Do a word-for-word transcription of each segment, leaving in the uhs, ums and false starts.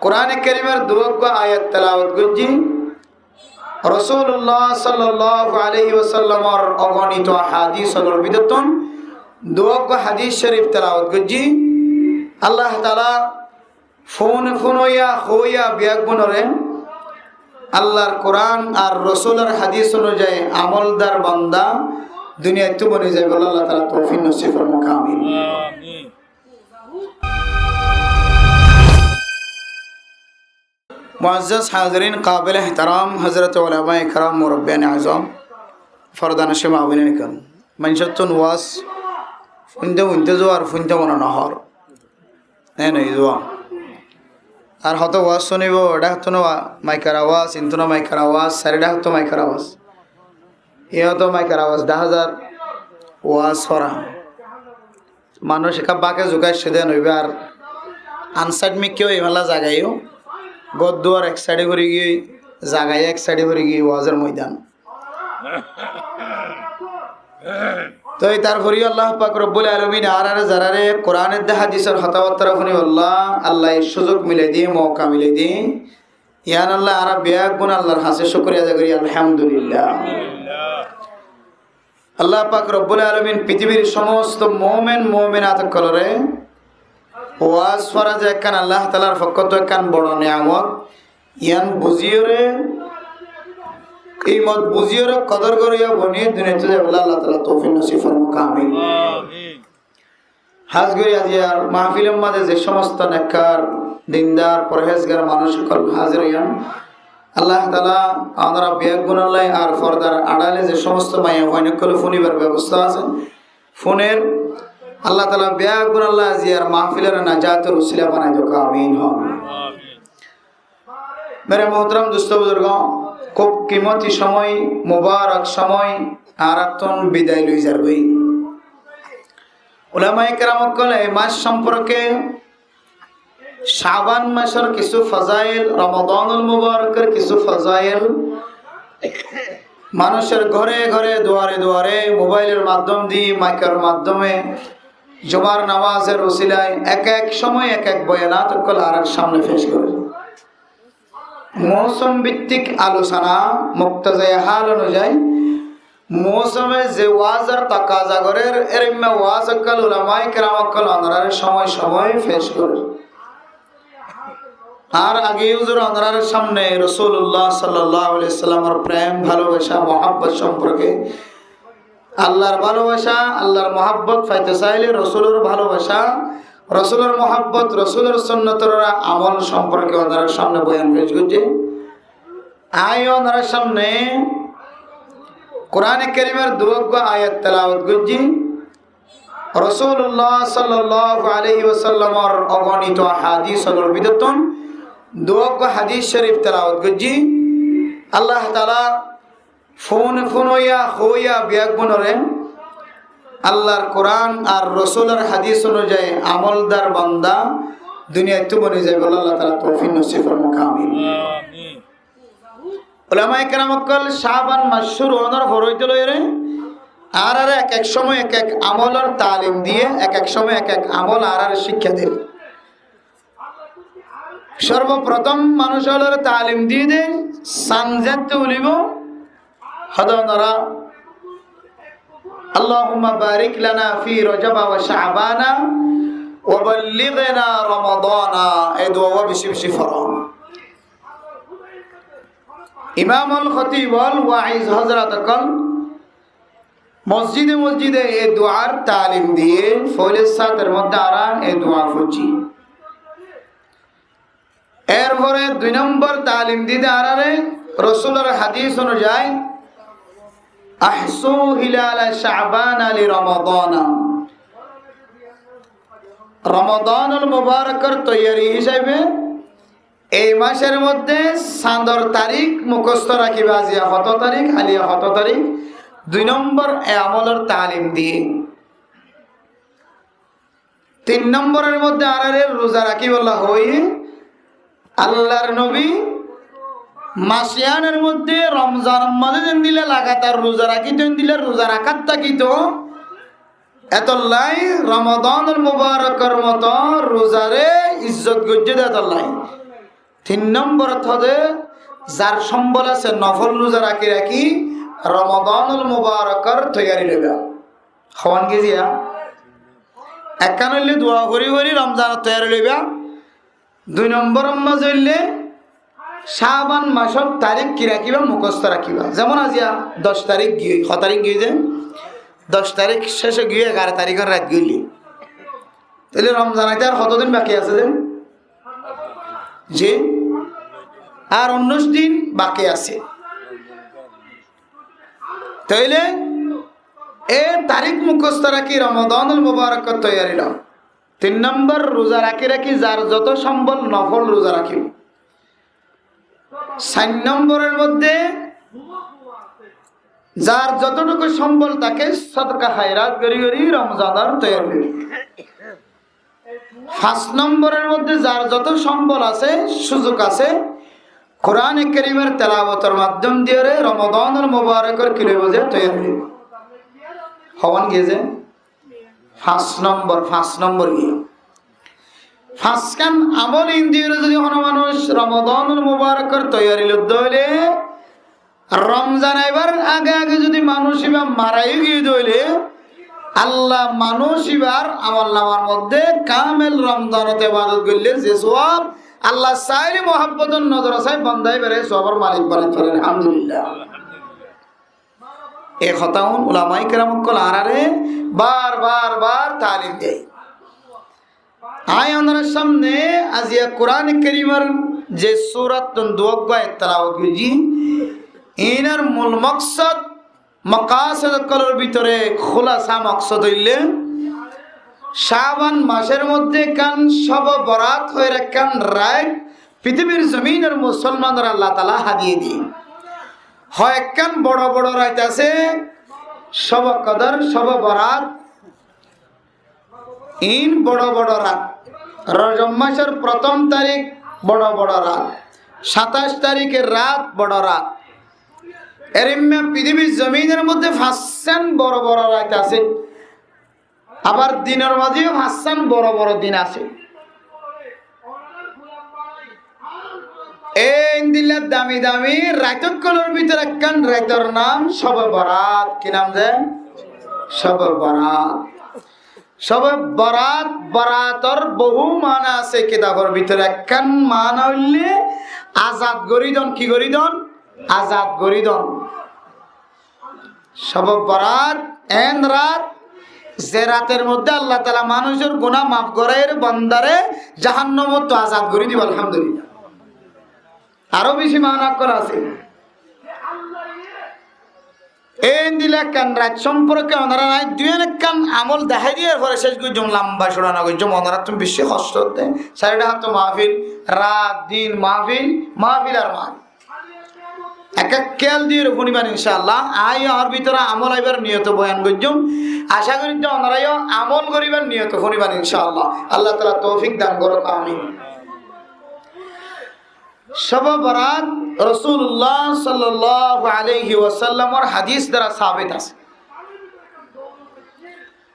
Kurane Kerimor duwá uggwá ayat telawot goijjí. Rosulullah sallallahu alaihi wasallamor ogonito hadis ólor bútottún duwá uggwá hadis corif telawot goijjí. Allah taala fúne fúnoiya hoiya beggúnore Allar Kuran ar Rosulor hadis onuzayi amoldar banda duniyaittú boni zaibolla Allah taala toufik nosib formok. Amin. Muazzaz hazirin, qabil ehtaram, hozrot ulamaye keram, murabbiyan azam, fordanashin ma boináin ókkol, maincóttun waz fúinte fúinte zuar, fúinte mone nohór. Ene zuwa. Ar hoto waz fúnibo, eçe hoto maikor awaz, intú maikor awaz, sairó hoto maikor awaz. Iye hoto maikor awaz, daházar waz fora. Manúic ekká báke zuka aiccé de noibá ar. Ansaid mikká ói mala zagaiyó. Gór duar ek saide fori giyói, zagaiyó ek saide fori giyói, wazor moidan. Toi tar foriyo Allah pak Robbul Alamin añárare zarare Kuran edde hadisor hotábattára fúnibolla Allah e suzuk milai diye, mouka milai diye, iyan Allah añára beggún Allar hañsé cúkuriya ada gorí, Alhamdulillah. Allah pak Robbul Alamin pitibir somosto mumin muminat ókkolore waz fora ze ekkán Allah taalar fokkóttu ekkán boro niyamot, iyan buziyóre, kimot buziyóre kodor goríya boni duniyaittú zaibolla Allah taala toufik nosib formok. Amin. Amin. Hás gorí aziyar mahfilor maze ze somosto nekkar, dindar, forhezgar manúic ókkol házir óiyan, Allah taala añára beggúnolla ar fordar añçale ze somosto maiyafuain ókkol fúnibar bebosta asé, fúner, Allah taala beggúnolla aziyar mahfilore najator usila banai dok. Amin. Hon. Amin. Mere muhtaram dustó buzurgó, kúb kimoti somoi, mubarak somoi añárattún bidai loi zargói. Ulamaye keram ókkole e mac somporke, Caban macor kissú fazail, Ramadanul Mubarakor kissú fazail, manúicor góre góre, duare duare, mobailor maddóm di, maikor maddóme, jumar namazor usilai ek ek somoi ek ek boyanat ókkol añárar samne fec gorer. Mousum bittik alosona, muktazaye hal onuzayi, mousome ze wazor takaza gorer, erimma waz ókkol ulamaye keram ókkol onorare somoi somoi fec gorer. Ar age uzur onorar samne Rosulullah sallallahu alaihi wasallamor prem, bhalobaca, muhabbot somporke, Allar bhalobaca, Allar muhabbot faito saile Rosulor bhalobaca, Rosulor muhabbot, Rosulor sunnotor amol somporke onorar samne boyan fec goijjí. Añí onorar samne Kurane Kerimor duwá uggwá ayat telawot goijjí. Rosulullah sallallahu alaihi wasallamor ogonito hadis ólor bútottún duwá uggwá hadis corif telawot goijjí. Allah taala fúne fúnoiya hoiya beggúnore Allar Kuran ar Rosulor hadis onuzayi amoldar banda duniyaittú boni zaibolla Allah taala toufik nosib formok. Amin. Amin. Ulamaye keram ókkol Caban mac cúru ónor fore óite loire añárare ek ek somoi ek ek amolor talim diye, ek ek somoi ek ek amol añárare cíkka der. Sorboprotom manúic ólore talim diye de, san zeñtté ulibo, hodo onora, اللهم بارك لنا في رجب وشعبان وبلغنا رمضان. E duwa wa beci beci foro. Imam ol, khotib ol, waiz hozrot ókkol mosjide mosjide e duar talim diye, foila sátor modde añára e dua foijjí. Erfore dui nombor talim diye de añárare Rosulor hadis onuzayi, أحصوا هلال شعبان لرمضان. Ramadanul Mubarakor toiyari hísabe ei macor modde sandor tarik mukosto rakiba, aziya hoto tarik, haliya hoto tarik, dui nombor e amolor talim diye. Tin nomboror modde añárare ruza rakibolla hoiye, Allar nobi mac iyanor modde Romzanor modde zendilla lagatar ruza rakito, endilla ruza rakat tákito, etollai Ramadanul Mubarakor moto ruzare izzot goijjé de etollai. Tin nombor ot hoóde, zar cómbol asé nofol ruza rakí rakí Romodanul Mubarakor toiyari loiba. Hoón giyé? Ekkán óilde dua gorí gorí Romzanor toiyari loiba. Dui nombor ot mazé óilde Caban masor tarík ki rakíba, mukosto rakíba. Zemon aziya doc tarík giyói, ho tarík giyói de? Doc tarík céc ói giyói, egaro taríkor rait goillé. Tóile Romzan aité ar hotodin baki asé de? Ji, ar unnúic din baki asé. Tóile e tarík mukosto rakí Romodanul Mubarakor toiyari lo. Tin nombor, ruza rakí rakí zar zoto cómbol nofol ruza rakíbo. Sair nomboror modde zar zototuku cómbol táke sodka háirat gorí gorí Romzanor toiyari loibo. Fañs nomboror modde zar zoto cómbol asé, cúzuk asé, Kurane Kerimor telawotor maddom diyóre Romodanul Mubarakor ki loibo ze, toiyari loibo. Hoón giyé ze? Fañs nombor, fañs nombor giyé. Fañskán amol in diyóre zodi hono manúic Romodanul Mubarakor toiyari lodde óile, Romzan aibar age age zodi manúic iba mara giyé de óile, Allah manúic ibar amolnamar modde kamel Romzanot ebadot goillé ze sowab, Allah sailé muhabbotor nozor sai bonda ibare sowabor malik banai fare. Alhamdulillah. E hotá un ulamaye keram ókkol añáráre bar bar bar talim de. Añí onorar samne aziya Kurane Kerimor ze surat tun duwá ayat telawot goijjí, inor mul moksod, mokasod ókkolor bútore kúlasa moksod óilde, Caban masor modde ekkán Cobe Borat hoiyóre ekkán rait fitibir zominor musolmanore Allah taala hádiya diyé. Hoekkán boro boro rait asé, Cobe Kodor, Cobe Borat, in boro boro rat. Rojob masor protom tarík boro boro rat. Sataic taríkor rat boro rat. Erimma fitibir zominor modde fañskán boro boro rait asé. Abar dinor mazé yó fañskán boro boro din asé. E endilla dami dami rait ókkolor bútore ekkán raitor nam Cobe Borat. Ki nam ze? Cobe Borat. Cobe Borat, Borator bohú maána asé kitabor bútore. Ekkán maána óilde azad gorí don. Ki gorí don? Azad gorí don. Cobe Borat en rat, ze rator modde Allah taala manúicor guná maf goráiyoré bondare jahannamottú azad gorí dibo, alhamdulillah. Aró beci maána ókkol asé. Endilla ekkán rait somporke onoráre añí duiyan ekkán amol dahái diyar fore céc goijjum, lamba cúra no goijjum, onoráttun beci hosto de. Sairó dháke to mahfil, rat din mahfil, mahfil ar mahfil. Ekka kéyal diyóre fúniban incállah. Añí añár bútore amol aibar niyote boyan goijjum. Acá gorí de onorá yó amol goríbar niyote fúniban incállah. Allah taala toufik dan gorouk, amin. Cobe Borat Rosulullah sallallahu alaihi wasallamor hadis dara sabit asé.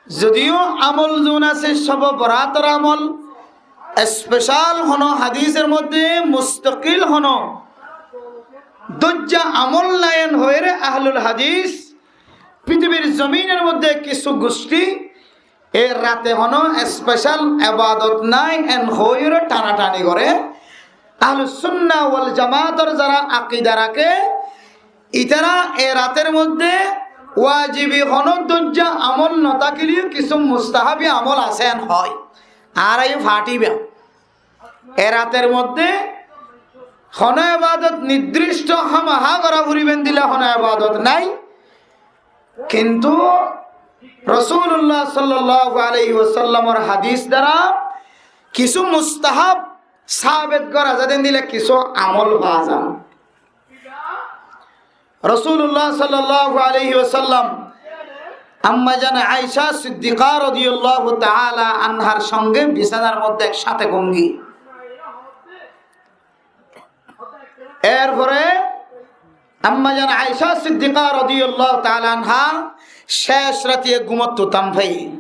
Zodiyó amol zun asé Cobe Borator amol, especial hono hadisor modde mustakil hono dóijja amol nai en hoiyóre ahlul hadis fitibir zominor modde kissú gucthí e rate hono especial ebadot nai en hoiyóre tanatani goré. Ahlus sunna wal jamaator zara akida raké, itará e rator modde wajibi hono dóijja amol no tákileyó kissú mustahabi amol asé en hoó. Añára yó fathíba. E rator modde hono ebadot nirdíctho hámaha gorá foribó endilla hono ebadot nai. Kintu Rosulullah sallallahu alaihi wasallamor hadis dara kissú mustahab sabit gorá za de endilla kissú amol fa za. Rosulullah sallallahu alaihi wasallam Ammajan Aisha Siddiqa rodiyallahu taala anhar songe bisánar modde eksáte gúmgi. Erfore Ammajan Aisha Siddiqa rodiyallahu taala anha céc ratiye gúmottú tam fai.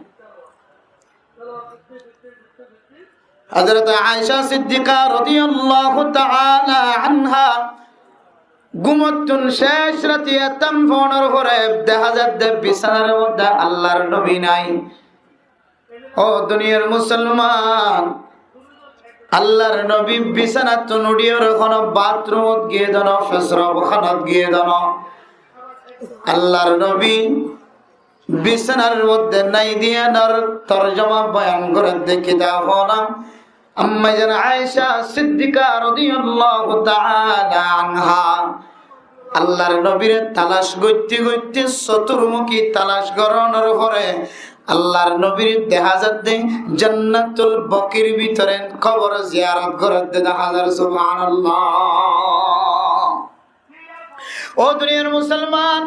Hozrot Aisha Siddiqa rodiyallahu taala anha gumottún céc rati ettam fonor fore dehá zadde bisánar modde Allar nobi nai. Ó duniyar musolman, Allar nobi bisánattún uçiyóre hono bathroomot giyé de no, fesrabhanat giyé de no. Allar nobi bisánar modde nai de yíanor torjoma boyan goredde kitab ókkol Ammajan Aisha Siddiqa rodiyallahu taala anha Allar nobire talac goitte goitte, soturmuki talac goronor fore Allar nobire dehá zadde Jannatul Bakir bútore kobor ziyarot goredde dehá zar. Subhanallah. Ó duniyar musolman,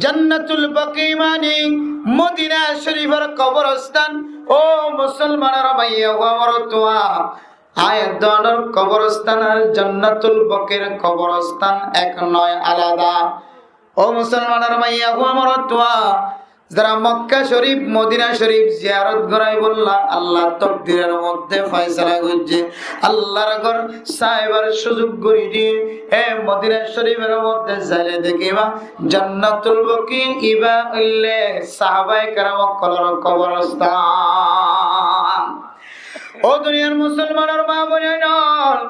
Jannatul Baki mani Modina Corifor koborostan. Ó musolmanor maiyafua morotfua, aññí eddoónor koborostan ar Jannatul Bakir koborostan ek noó, alada. Ó musolmanor maiyafua morotfua, zará Mokka Corif, Modina Corif ziyarot goráibolla Allar tokdiror modde foisala goijjé, Allar gór saibar cúzuk gorí diyé, e Modina Corifor modde zaile dekíba Jannatul Baki, ibá óilde sahabaye keram ókkolor koborostan. Ó duniyar musolmanor maa boin ókkol,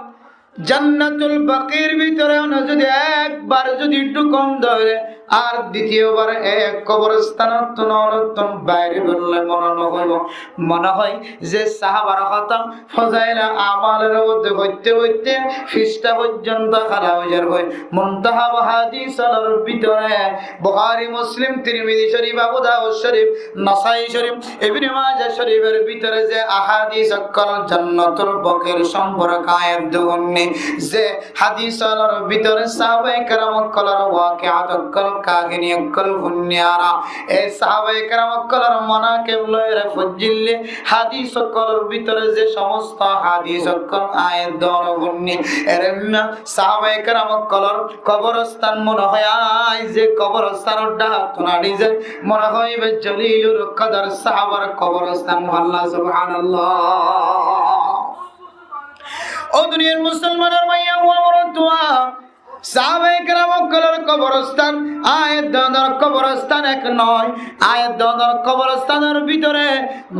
Jannatul Bakir bútore óne zodi ekbar zodi dhúkom de óile, ar ditiyobar e koborostanottún ónottún bairibálla mone no hoibo. Mone hoi ze sahabar hotá Fozaile Amalor modde foitte foitte fishtha foijjonto hala ói zargoi. Muntahab hadis ókkolor bútore Buhari, Muslim, Tirmizi Corif, Abu Daud Corif, Nasai Corif, Ibne Maja Corifor bútore ze ahadis ókkol Jannatul Bakir somporke aññí edde fúinni, ze hadis ókkolor bútore sahabaye keram ókkolor wakiat ókkol, kahini ókkol fúinni añára. E sahabaye keram ókkolor manakib loiyóre foijjíle hadis ókkolor bútore ze somosto hadis ókkol aññí edde fúinni, eremma sahabaye keram ókkolor koborostan mone hoi, aññí ze koborostan dhakot nadi ze mone hoi, ibá Jalilul Kodor sahabar koborostan. Holla subhanallah. Ó duniyar musolmanor maiyafua morotfua, sahabaye keram ókkolor koborostan, aññí eddoónor koborostan ek noó. Aññí eddoónor koborostanor bútore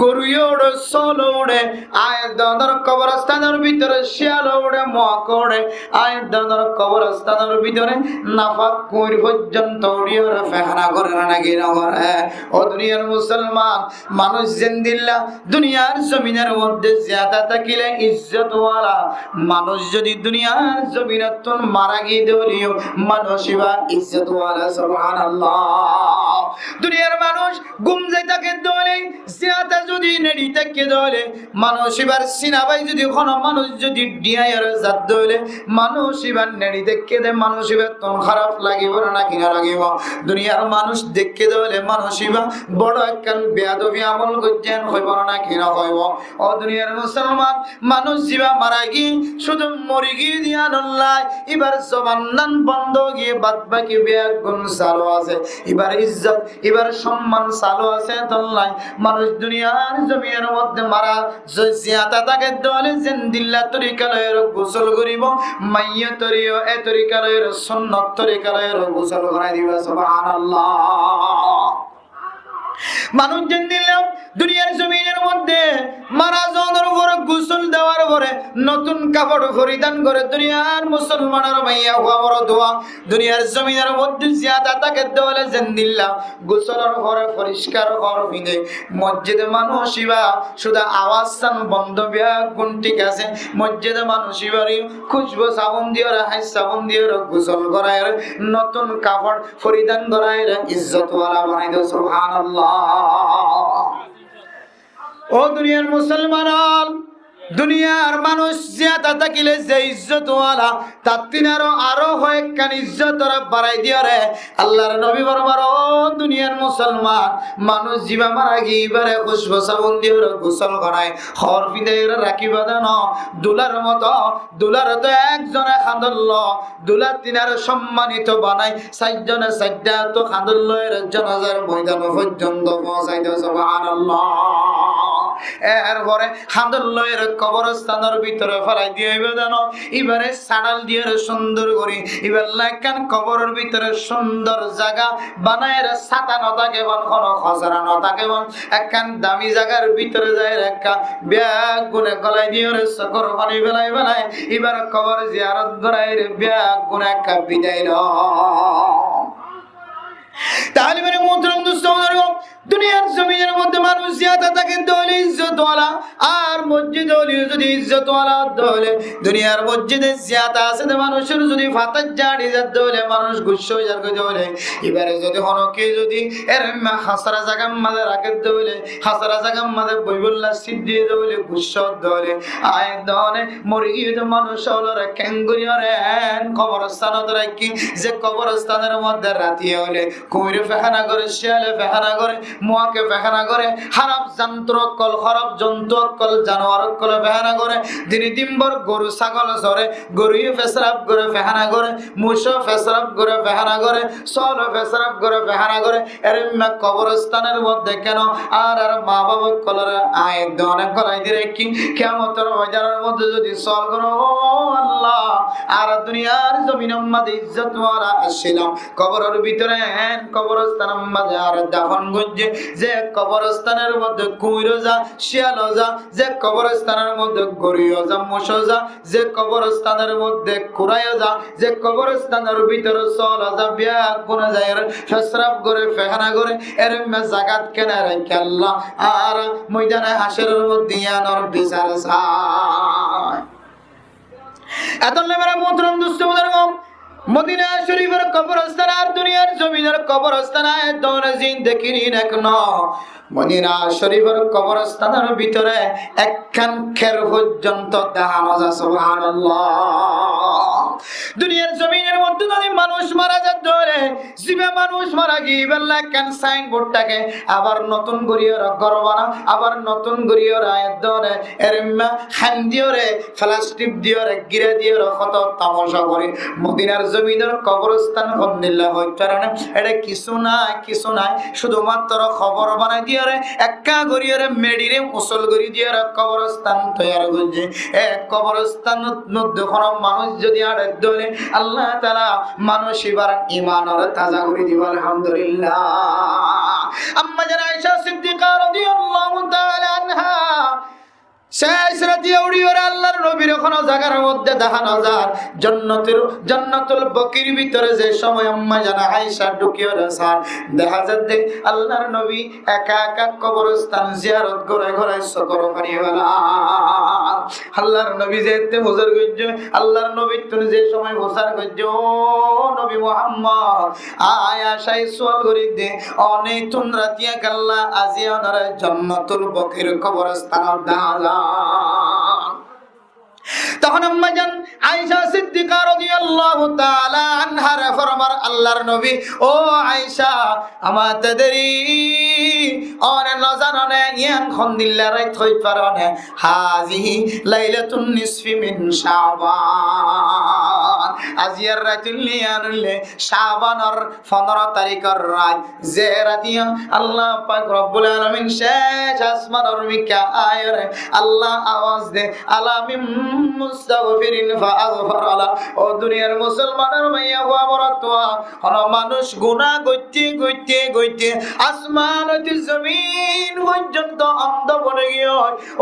goru yó uçé, sóol ó uçé. Aññí eddoónor koborostanor bútore ciyal ó uçé, mok ó uçé. Aññí eddoónor koborostanor bútore nafak kuñir foijjonto uçiyóre fehana goré né naki no goré? Ó duniyar musolman, manúic zendilla duniyar zominor modde ziyata tákile izzot wala, manúic zodi duniyar zominottún mara giyé de óile yó manúic ibá izzot wala. Subhanallah. Duniyar manúic gúm zai táke de óile, ziyata zodi neçi táke de óile, manúic ibár sina bái zodi hono manúic zodi dhiyóre zai de óile, manúic ibá neçi táke de, manúic ibáttún háraf lagibo né naki no lagibo? Duniyar manúic táke de óile manúic ibá boro ekkán beyadobi amol goijjé hoibo né naki no hoibo? Ó duniyar musolman, manúic zibá mara giyé, cúdu mori giyé de yíanolla ibár zoban nán bondo giyé, bad baki beggún salu asé. Ibár izzot, ibár somman salu asé. Tolla manúic duniyar zominor modde mara zodi ziyata táke de óile zendilla torika loiyóre gusól goribo, maiyat óre yó e torika loiyóre, sunnot torika loiyóre gusól gorai dibo. Subhanallah. Manúic zendilla duniyar zominor modde mara zonor fore gusól dewar fore notún kafor foridan gore, duniyar musolmanor maiyafua morotfua, duniyar zominor modde ziyata táke de óile zendilla gusólor fore foriskar hór findé, mosjide manúic ibá cúdu awaz sán bondo, beggún thík asé, mosjide manúic ibáre kúcbu sabun diyóre, háñt sabun diyóre gusól goraiyóre, notún kafor foridan goraiyóre izzot wala banai de. Subhanallah. Ó duniyar musolman ókkol, duniyar manúic ziyata tákile ze izzot wala, tattún aró, aró hoekkán izzot ore barai diyóre. Allar nobi formar, ó duniyar musolman, manúic zibá mara giyé ibáre kúcbu sabun diyóre gusól gorai, hór findé rakíba de no, dular moto, dular moto ekzone hañdollo, dula tinare sommanito banai, sairjone sairta to hañdolloire jonazar moidan foijjonto foóñsai de. Subhanallah. Erfore hañdor loiyóre koborstanor bútore félai diye óibo de no, ibáre sáñdal diyóre cúndor gorí, ibálla ekkán koboror bútore cúndor zaga banaiyóre sáta no táke fán, hono hosara no táke fán, ekkán dami zagar bútore zaiyóre ekká beggúne golai diyóre sukór faní félai félai ibár kobor ziyarot goráire beggúne ekká bidai lo. Taile mere muhtaram dustó buzurgo, duniyar zominor modde manúc ziyada táke de óile izzot wala, ar mosjid óile zodi izzot wala de óile, duniyar mosjide ziyada asé de manúcor zodi fatá zari za de óile, manúc gussá ói za de óile, ibáre zodi hono kiyé zodi eremma hosara zagar maze raké de óile, hosara zagar maze boibolla sit diye de óile, gussá de óile, añí done mori giyé de manúc ókkolore keéngori ore en koborstanot raikké, ze koborstanor modde rati óile kuñire fehana gore, ciyale fehana gore, muake fehana gore, háraf zantu ókkol, háraf zontu ókkol, januar ókkole fehana gore, dine din bor goru sagol sore, goruye fesraf gore, fehana gore, mucó fesraf gore, fehana gore, sóole fesraf gore, fehana gore, eremma koborstanor modde keno añárar mabaf ókkolore añí done golai di raikké, kiyamotor moidanor modde zodi sóal goró, "Ó Allah, añára duniyar zominor maze izzot wala asílam, koboror bútore en koborstanor maze añáre dafon goijjé, ze koborstanor modde kuñiro za, ciyalo za, ze koborstanor modde goruyo za, mucó za, ze koborstanor modde kurayo za, ze koborstanor bútore sóolo za, beggúne zaiyóre fesraf gore, fehana gore, eremma zagat kene raikké Allah, añára moidane hácoror modde iyanor bisar sai." Etolla mere muhtaram dustó buzurgo, Modina Corifor koborstan ar duniyar zominor koborstan añí done zin dekí ni ek no. Modina Corifor koborstanor bútore ekkán ker foijjonto deha no za, subhanallah. Duniyar zominor modde zodi manúc mara za de óile, ziba manúc mara giyé ibálla ekkán sainbord táke, abar notun gorí ore gór bana, abar notun gorí ore añí done eremma hañdiyóre, felastik diyóre, gira diyóre, hoto tamacá gorí. Modinar zominor koborstan hondilla hoit fare né? Ere kissú nai, kissú nai. Cúdu matro kobor banai diyóre, ekká goríyore meçire usol gorí diyóre koborstan toiyar goijjé. E koborstanor modde hono manúc zodi añçe de óile, Allah taala manúc ibar imanore taza gorí dibo, alhamdulillah. Amma jan Aisha Siddiqa radiyallahu taala anha Céc ratiya uçíyore Allar nobire hono zagar modde deha no zar. Jonnotul, Jonnotul Bokir bútore ze cómoi Amma jan Aisha dhukiyore sar, deha zar de Allar nobi eka eka koborstan ziyarot gorai gorai sokor fani felar. Allar nobi zette fusar goijjé, Allar nobittún ze cómoi fusar goijjé, "Ó nobi Muhammod, añí Aishaye sual gorí de, one tún ratiya kiyólla aijjó onore Jonnotul Bokir koborstanot deha zar?" Tohón Amma jan Aisha Siddiqa radiyallahu taala anhare formar Allar nobi, "Ó Aisha, ama tadri, one no zano né, yián hondilla rait hoit faro né? Hazihi lailatun nisfi min Shaban." Aijjar rait óile yián óile Shabanor fondoro tarikor rait, ze ratiya Allah pak Rabbul Alamin céc asmanor mikká aiyóre Allah awaz de, "Ala min mustaghfirin fa aghfara lah." Ó duniyar musolmanor maiyafua borottúa, hono manúc guná goitte goitte goitte asman óite zomin foijjonto ondo boni giyói, ó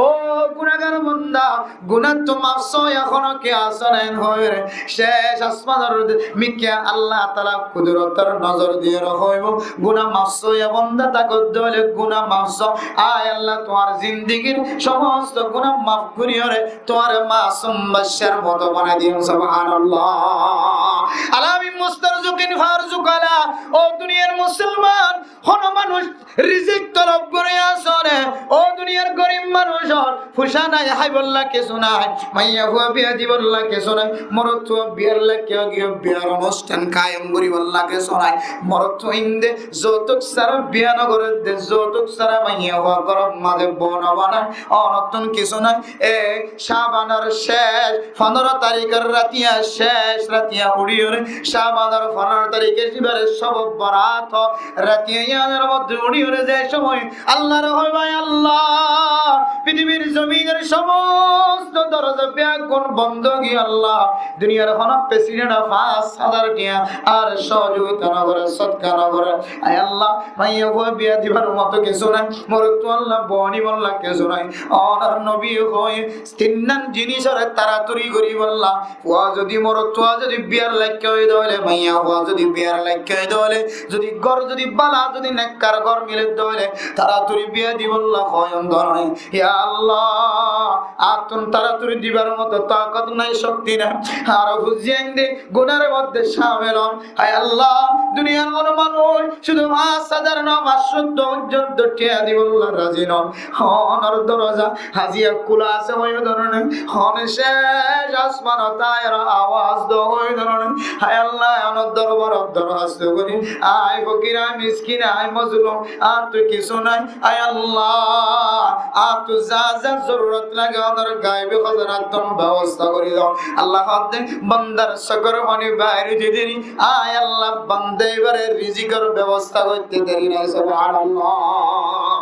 gunágar banda, gunáttú maf sóiya hono kiyó asó né hoiyóre, céc asmanor mikká Allah taala kudurotor nozor diyóre hoibo, "Guná maf sóiya banda táko de óile guná maf só, añí Allah tuáñr zindigir somosto guná maf goríyore tuáñre masum baccár moto banai diyum." Subhanallah. "Ala min mustarzuqin farzuq lah." Ó duniyar musolman, hono manúc rizik tolob gorí asó né? Ó duniyar gorib manúc, fucá nai, háibolla kessú nai, maiyafua biya dibolla kessú nai, morotfua biyar lage giyó biyar onusthan kayem goríbolla kessú nai, morotfua inde zoutuk sára biya no gore de, zoutuk sára maiyafua góror maze bou no banai, onottún kessú nai. E Shabanor céc fondoro tarikor ratiya, céc ratiya uçí Cóbanor fondoro tarike cíbare Sóbe Borat, rati yián or moddé uçíyore ze cómoi Allar hoi, bái Allah, fittímir zominor somosto doroza beggún bondo giyé Allah, duniyar hono president e fañs házar tiya ar sohojogita no goré, sodka no goré. Ai Allah, maiyafua biya dibar moto kessú nai, morotfua Allah boni bolla kessú nai. Onor nobiye hoiye, tinnán jinisore toratori goribolla. Fua zodi morotfua zodi biyar laikka óiye de óile, maiyafua zodi biyar laikka óiye de óile, zodi gór zodi bála zodi nekkar gór mile de óile, toratori biya dibolla hoiyon de óile. Ya Allah, añáttun toratori dibar moto takot nai, cokti nai. Ar fuain de gunar moddé camil óiye. Ai Allah, duniyar hono manúc cúdu fañs házar no, fañs cót forzonto tiya dibolla razi no. Onor doroza aijja kúla asé hoiye de óile, hone cec asmanot aiyóre awaz do hoiye de óile. Ai Allah, onor dorbarot dorhas gorí, añí fokir, añí miskin, añí mozlum, añáttu kessú nai. Ai Allah, añáttu za za zorurot lage, onor gaibi hozanattún bebosta gorí do. Allah hoó de, bandar sukor faní bair óite deri, ai Allah, banda ibare rizikor bebosta goitté deri nai. Subhanallah.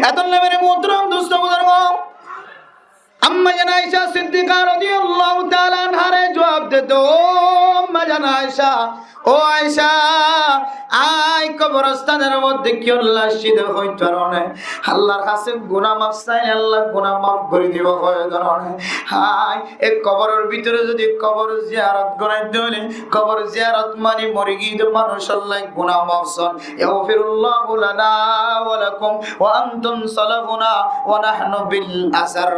Etolla mere muhtaram dustó buzurgo, Ammajan Aisha Siddiqa rodiyallahu taala anhare juab de, "Ó Ammajan Aisha, ó Aisha, añí koborstanor moddé kiyólla así de hoito faro né? Allar hañsé guná maf saile Allah guná maf gorí dibo hoito faro né? Añí e koboror bútore zodi kobor ziyarot gorí de óile, kobor ziyarot mani mori giyé de manúcolla guná maf son." يغفر الله لنا ولكم وأنتم سلفنا ونحن بالأثر.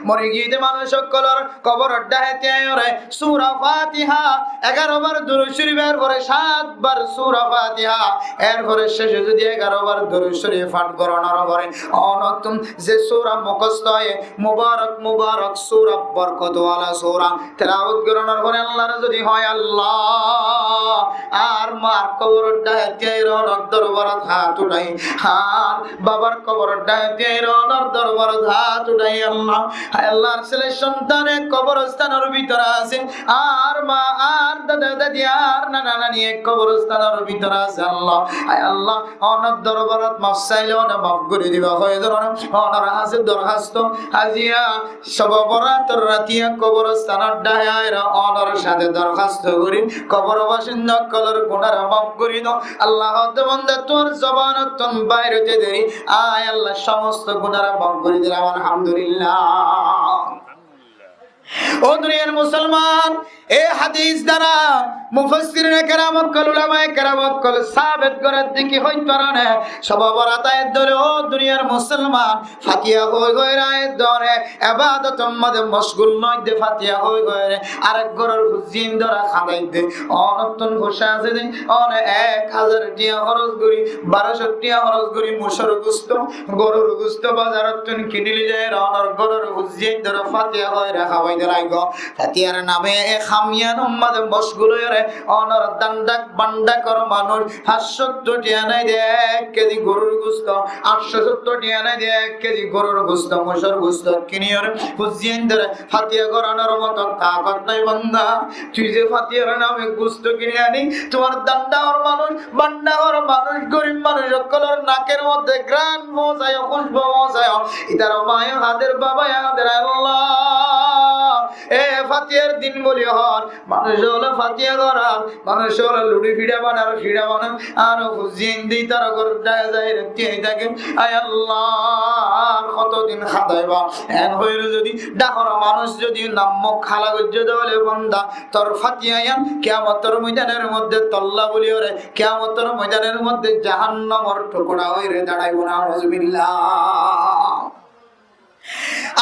Mori giyé de manúc ókkolor koboror dháke tíaiyóre sura Fatiha egaro bar, durud córif, erfore sát bar sura Fatiha, erfore céce zodi egaro bar durud córif fath gorónor fore, onottún ze sura mukósto óiye, mubarak mubarak sura, borkot wala sura, telawot gorónor fore Allar zodi hoó, "Allah, añár mar koboror dháke tíaiyóre onor dorbarot hát uthái, añár babar koboror dháke tíaiyóre onor dorbarot hát uthái, Allah, Allar séle sontane koborstanor bútore asé, añár ma, añár dada dadi, añár nana nani e koborstanor bútore asé, Allah, ai Allah, onor dorbarot maf saile one maf gorí diba hoito faro né, onor hañsé dorhasto, aijja Sóbe Borator ratiya koborstanor dháke aiyóre onor sáte dorhasto gorí, kobor basinda ókkolor gunáre maf gorí do. Allah hoó de, banda, tuáñr zobanottún bair óite deri añí Allah somosto gunáre maf gorí dilám, Alhamdulillah." Ó duniyar musolman, e hádis dara mufassirine keram ókkol, ulamaye keram ókkol sabet gorer de ki hoito faro né, Sóbe Borat aiyér de óile, ó duniyar musolman, Fatiya hoi hoi re aiyér de, one ebadotor maze moshgul no óiye de, Fatiya hoi hoi re arek góror fuain dóre hañdai de. Onottún foicá asé de, one ek házar tiya hóros gorí, baró cót tiya hóros gorí moicór gusto, góror gusto bazarottún kini loi zai re onor góror fuain dóre Fatiya hoi re hábai de laigo. Fatiyar name e ham iyanor maze moshgul ói re onor danda bandakor manúc fañs cót tiya nai de ek kezi góror gusto, añctó cót tiya nai de ek kezi góror gusto, moicór gusto kini ore fuain dóre Fatiya goranor moto takot nai, banda. Tui ze Fatiyar name gusto kini ani, tuáñr danda hór manúc, banda hór manúc, gorib manúc ókkolor naker moze gíran foóñsaiyo, kúcbu foóñsaiyo. Itar maye hañder, babaye hañder, Allah, e Fatiyar din buli hon manúc ókkole Fatiya gorar, manúc ókkole luçi fiça banar, fiça banar, ar fuain de itar góror dháke zai re tíai táke. Ai Allah, ar hoto din hañdaiba? En hoi re zodi dhákor manúc zodi nam muk hala goijje de óile, banda, tor Fatiya iyan kiyamotor moidanor moze tolla buli ore, kiyamotor moidanor moze jahannamor thukura hoi re daçaibo na, nauzubillah.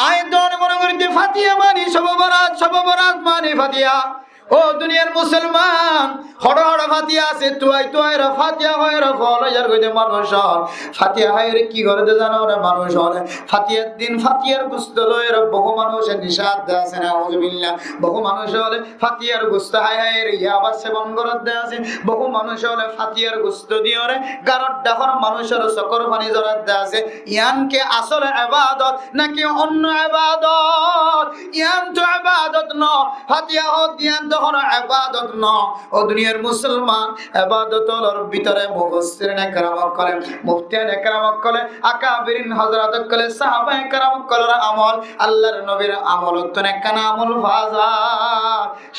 Añí dóre mone gorí de Fatiya mani Sóbe Borat, Sóbe Borat mani Fatiya. Ó duniyar musolman, hoçé hoçé Fatiya asé, tuai tuai re Fatiya hoi re fol ói zar goi de manúc ókkol. Fatiya hoi re ki gore de zano re manúc ókkol? Fatiyar din Fatiyar gusto loi re bohú manúc nicá de asé, nauzubillah. Bohú manúc ókkol Fatiyar gusto hái hái re yaba sebon gorer de asé. Bohú manúc ókkol Fatiyar gusto di re góror dhákor manúc ókkol sokor faní zorer de asé. Iyan ki asole ebadot naki onno ebadot? Iyan to ebadot no, fatiya hoó diyan to hono ebadot no. Ó duniyar musolman, ebadot ólor bútore mufassirin ekram ókkole, muftiyan ekram ókkole, akabirin hozrot ókkole, sahaba ekram ókkolor amol, Allar nobir amolottún ekkán amol fa za.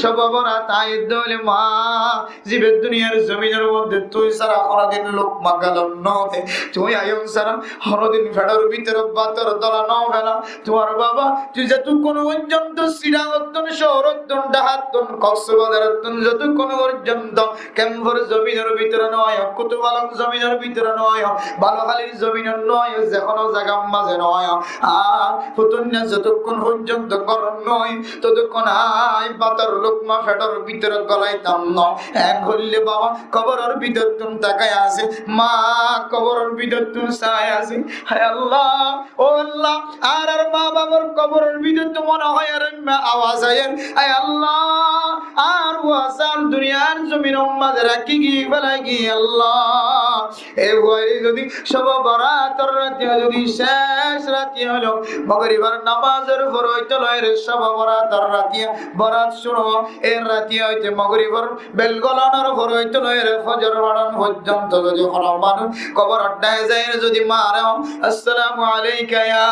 Cóbe borat aiyé dóile ma, zibe duniyar zominor modde tui sára honodin lukma galon no de, tui aiyón sára honodin feçor bútore bátor dola no fela, tuáñr baba, tui zetukkun foijjonto Sidangottún, cóorottún, Dhahattún, Koksbazarottún zetukkun foijjonto kemfor zominor bútore no aiyó, Kutubalong zominor bútore no aiyó, Baluhalir zominot no aiyó, ze hono zagar maze no aiyó, ar futunna zetukkun foijjonto górot no aiyó, totukkun añí bátor lukma feçor bútore golaitam no. En hoile baba, koboror bútottún takai asé, ma koboror bútottún sai asé. Hé Allah, ó Allah, añárar ma babar koboror bútottú mone hoó ar emma awaz aiyér. Hé Allah, añár fuasan duniyar zominor maze rakí giyé, felai giyé Allah. E fuaye zodi cóbe borator ratiye zodi céc ratiye óilo, mogoribar namazor fore óite loire cóbe borator ratiye, borat cúru, e ratiye óite mogoribar bel golanor fore óite loire fozor foran foijjonto zodi hono manúc koborot dháke zaire zodi mare, "Assalamu alaika ya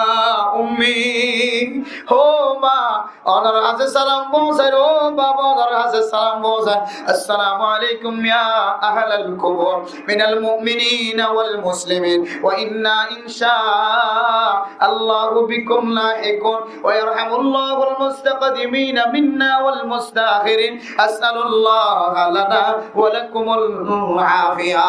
ummi." Ó ma, onor hañse salam foóñsair, ó baba, onor hañse salam foóñsair. "Assalamu alaikum ya ahlal qubur minal mu'minina wal muslimin, wa inna in sha Allahu bikum lahiqun, wa yarhamullahul mustaqdimina minna wal mustaakhirin. As'alullaha lana wa lakumul afiya."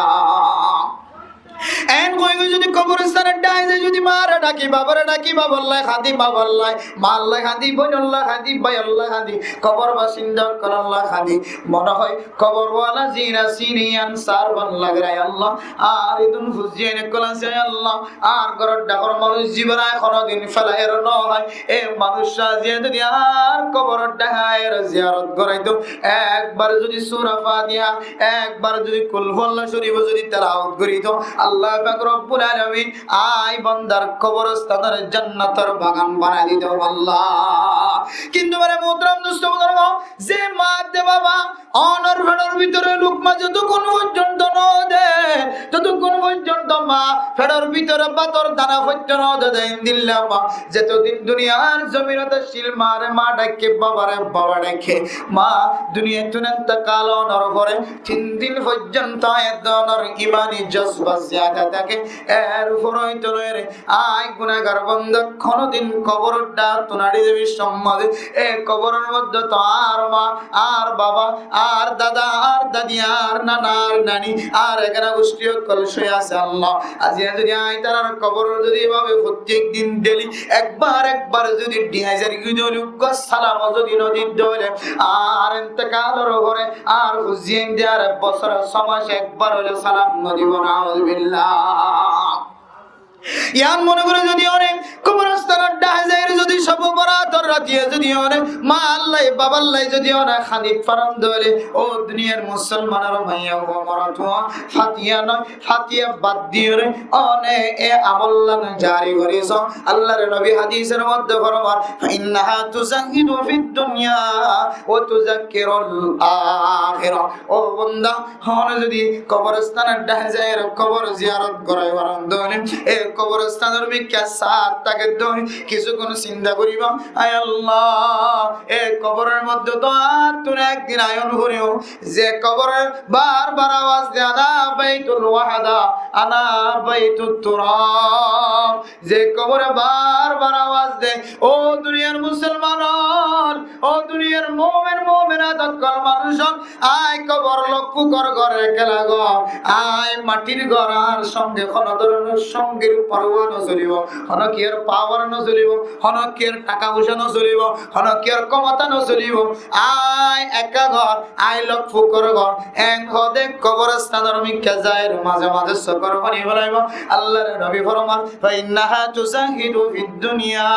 En hoi hoi zodi koborstanot dháke zai zodi mare dháki, babare dháki, baballai hañdi, baballai, mallai hañdi, boinollai hañdi, báiyollai hañdi, kobor basinda ókkolallai hañdi, mone hoó kobor wala zina sini ansar ban lager, ai Allah, ar idun fuzzi ene kolan se, ai Allah, ar góror dhákor manúc zibarai honodin felai ero no hoó, e manúc sa ziya zodi ar koborot dháke aiyér ziyarot goraito, ekbar zodi sura Fatiha, ekbar zodi Kul Huwallah Shorif zodi telawot gorito, Allah pak Rabbul Alamin ai bandar koborstanore jannator bagan banai dito Allah. Kintu mere muhtaram dosto buzurgo, ze ma de baba, onor feçor bútore lukma zotokkun foijjonto no de, totokkun foijjonto ma feçor bútore bátor dana foijjonto no de, endilla ma zetodin duniyar zominot accíl mare ma dháke, babare baba dháke, ma duniyattún entekal ónor fore tin din foijjonto e dóronor imani jozba ziyada táke, er fore óite loire añí gunagar banda honodin koboror dhákettún añçi zaibar somot e koboror modde to añár ma, añár baba, añár dada, añár dadi, añár nana, añár nani, añár egana gucthi ókkol cúi asé Allah. Aijja zodi añí tarar kobor zodi ebabe fottí din deli ekbar ekbar zodi dháke zai giyé dóile, uggwá salam zodi no di dóile, añár entekalor fore añár fuzzi ende añár ek bosór só mac ekbar óileyo salam no dibo, nauzubillah. Yián mone goré zodi one koborstanot dháke zaire zodi cóbe borator ratiye zodi one mallai baballai zodi one hañdi faron dóile, ó duniyar musolmanor maiya fua, morot fua, fatiya no, fatiya bad diyore one e amollán jari gori so. Allar nobi hadisor modde formar, "Fa innaha tuzahhidu fid dunya wa tuzakkirul akhirah." Ó banda, one zodi koborstanot dháke zaire kobor ziyarot gorai faron dóile, e koborstanor mikká saat táke dóile, kissúkkun sinta goriba, ai Allah, e koboror modde to añáttún ek din aiyón foribo, ze kobore bar bar awaz de, "Ana baitul wahda, ana baitut turab." Ze kobore bar bar awaz de, "Ó duniyar musolman ol, ó duniyar mumin muminat ókkol manúc ol, añí kobor lok fukor gór, ekela gór, añí matir gór, añár songe hono dóronor songir porwa no solibo, hono kiyór pawar no solibo, hono kiyór taka foisa no solibo, hono kiyór kemota no solibo, añí eka gór, añí lok fukor gór." En hode koborstanor mikká zaire maze maze sokor fani felaibo. Allar nobi formar, "Fa innaha tuzahhidu fid dunya."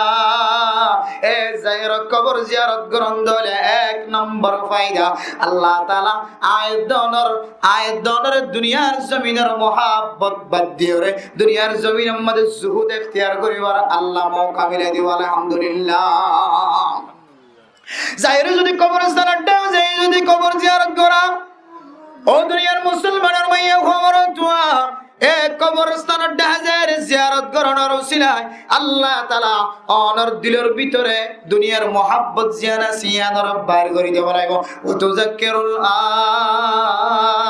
E zaire kobor ziyarot goron dóile ek nombor faida, Allah taala añí dóronor, añí dóronor duniyar zominor muhabbot bad diyore duniyar zominor modde zuhud ektiyar goribar Allah mouka milai dibo, alhamdulillah. Zaiyóre zodi kobórstanor dháke zaiyóre zodi kobór ziyarot gorá, ó duniyar musolmanor maiya fua, morotfua, e kobórstanor dháke zaiyóre ziyarot gorónor usilai Allah taala onor dilor bútore duniyar muhábbot ziyán asé yíanoré bair gorí dibo lagibo. Wa tuzakkirul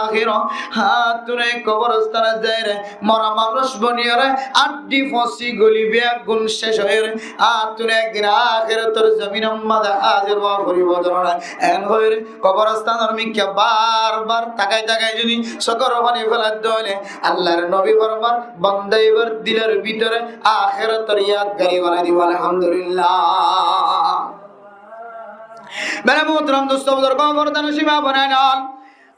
akhirah. Añárattún e kobórstanot zaiyóre mora manúic boniyóre, añçá foñsí goli beggún céc óiyore, añárattún ekdin akérator zominor mazé házir ówa foribo. Dóro na, en hoiyóre kobórstanor mikká bar bar takai takai zodi sukor faní félai dóile, Allahr nobi formar, bonda íbar dilor bútore akérator yadgari banai dibo. Alhamdulillah. Mere muhtaram dustó buzurgó, fordanocin maa boináin ol,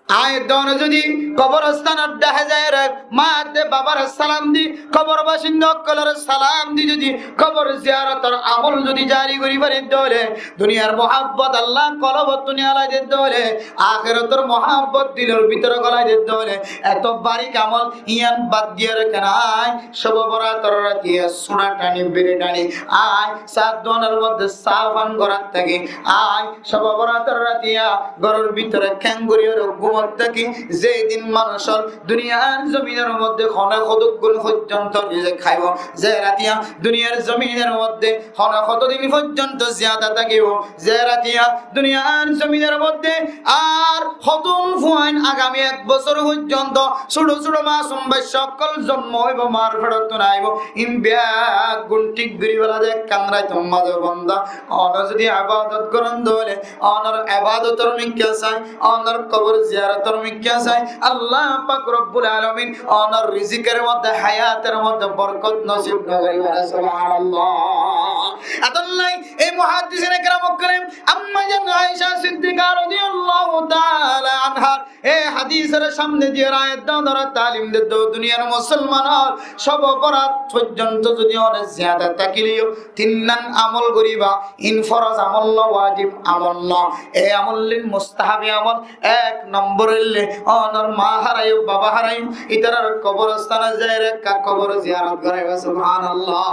añí dóno zodi kobórstanor dháke zaiyóre maa de babare salam di, kobór basinda ókkolore salam di zodi kobór ziyarotor amol zodi zari gorí fari dóile, duniyar muhábbot Allah kolbottú niyalai de dóile, akérator muhábbot dilor bútore golai de dóile, eto barík amol yían bad diyóre kene añí Cóbe Borator ratiya súra tháni, biri tháni, añí sáñt duanor modde sáfan gorat táki, añí Cóbe Borator ratiya góror bútore kengoriyóre gúmot táki, ze din manúic ól duniyar zominor modde hone hodoggún foijjonto rizik háibo, ze ratiya duniyar zominor modde hone hotodin foijjonto ziyada tákibo, ze ratiya duniyar zominor modde ar hotún fuain agami ek bosór foijjonto cúço cúço masum bacca ókkol zonmo óibo, mar feçottún aibo, in beggún thík gorí fela de ekkán raitor mazé. Bonda, one zodi ebadot goron dóile, onor ebadotor mikká sai, onor kobór ziyarotor mikká sai, Allah pak robbul alamin onor rizikor modde, hayator modde borkot nosib no gorí fela. Subhanallah. Etollá e muhaddisine keram ókkole Amma zan Aisha Siddiqa radiyallahu taala anhar e hadisor samne diyóre ayat dónore talim de, ó duniyar musolman ól, Cóbe Borat foijjonto zodi one ziyada tákileyo tin nan amol goriba, in foroz amol no, wajib amol no. E amol ín mustahabi amol. Ek nombor óilde onor ma haraiyó, baba haraiyó, ítarar kobórstanot zaiyóre ekká kobór ziyarot goraiba. Subhanallah.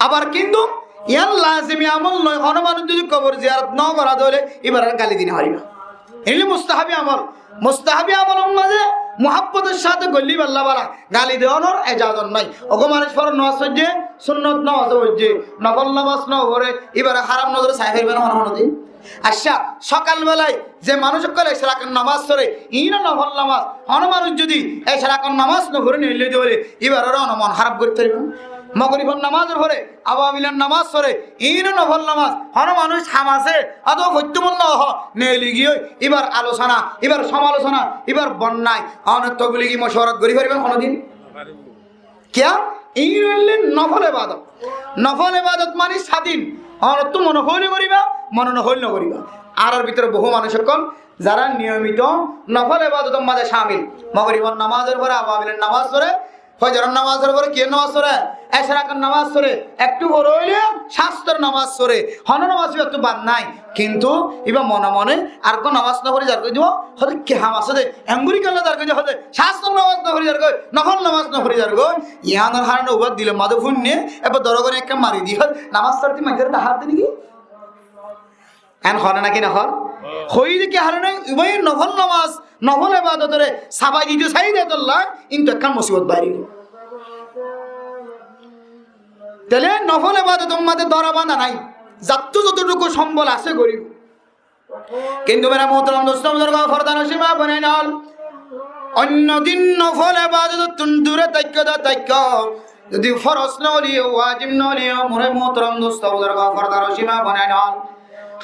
Abar kintu yián lazimi amol noó, hono manúic zodi kobór ziyarot no gorá de óile íbaré gali di no fariba. Iín óilde mustahabi amol. Mustahabi amolor mazé muhábbotor sáte goillé ibálla bála, gali donor ejazot nái. Uggwá manúic foroz nomaz foijjé, sunnot nomaz foijjé, nofol nomaz no foré, íbaré háram nozore sai fariba né hono hono din? Accá, sokal belai ze manúic ókkole ecrakor nomaz foré, iín ó nofol nomaz. Hono manúic zodi ecrakor nomaz no foré neillé de óile, íbaré hono mon háraf gorí fariba né? Mogoribor nomazor fore, awabilor nomaz foré, iín ó nofol nomaz. Hono manúic hamase, otóba foittó mon no hó, neillé giyói, íbar alosona, íbar somalosona, íbar bonnai, hono tobligi mocuwarat gorí fariba né hono din? Kiyá? Iín óilde nofol ebadot. Nofol ebadot mani sádin. Onottú mone hoilé goriba, mone no hoilé no goriba. Añárar bútore bohú manúic ókkol zará niyomito nofol ebadotor mazé camil. Mogoribor nomazor fore, awabilor nomaz fore, fozoror nomazor fore, kiyór nomaz fore? Ecrakor nomaz fore. Ektú fore óile cástor nomaz fore. Hono nomaz íbattú bad nái. Kintu íba mone mone areggwá nomaz no fori zargói de, hóde ki ham asé de, enggori kiyólla zargói de, hóde cástor nomaz no fori zargói, nofol nomaz no fori zargói. Yiánor harone uggwá dilor mazé fúinne, ebbe dóro gorí ekká mari di, hóde nomaz fori maincóre dahár de niki? En hone naki no hon? Hoiyé de ki harone, uggwá nofol nomaz, nofol ebadotore safai dito sai de tolla, kintu ekkán musibot bari. Tóile nofol ebadotor mazé dóra banda nái, zattú zototuku sombol asé goribo. Kintu mere muhtaram dustó buzurgó, fordanocin maa boináin ol, oinno din nofol ebadotottún dure táikko de táikko. Zodi foroz no óileyo, wajib no óileyo, mere muhtaram dustó buzurgó, fordanocin maa boináin ol,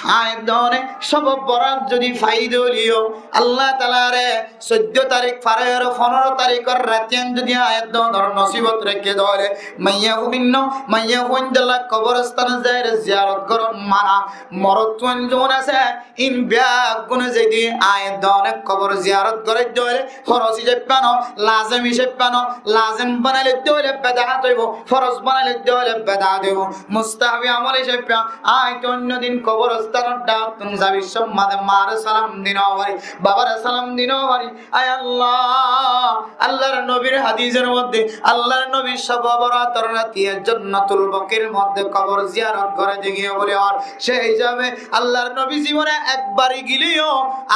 añí dóne Cóbe Borat zodi fai de óileyo, Allah taalare soiddó tarik far óiyore fondoro tarikor ratiyan zodi añí dónor nosibot raikké de óile, maiyafuain no, maiyafuaindólla kobórstanot zaiyóre ziyarot goron, mana, morotfuain zun asé, in beggúne zodi aññí dóne kobor ziyarot goródde óile, foros hísafe no, lazem hísafe no, lazem banailódde óile bedaat óibo, foros banailódde óile bedaat óibo, mustahabi amol hísafe aññí te oinno din koborostan or dhákettún zabi somma de maare salam di no fari, babare salam di no fari, Ai Allah, Allahr nobir hadisor modde, Allahr nobi Shab Barator ratiye Jannatul Baqir modde kobor ziyarot gore de giyé buli hoór. Se hísabe Allahr nobi zibone ekbar giyé,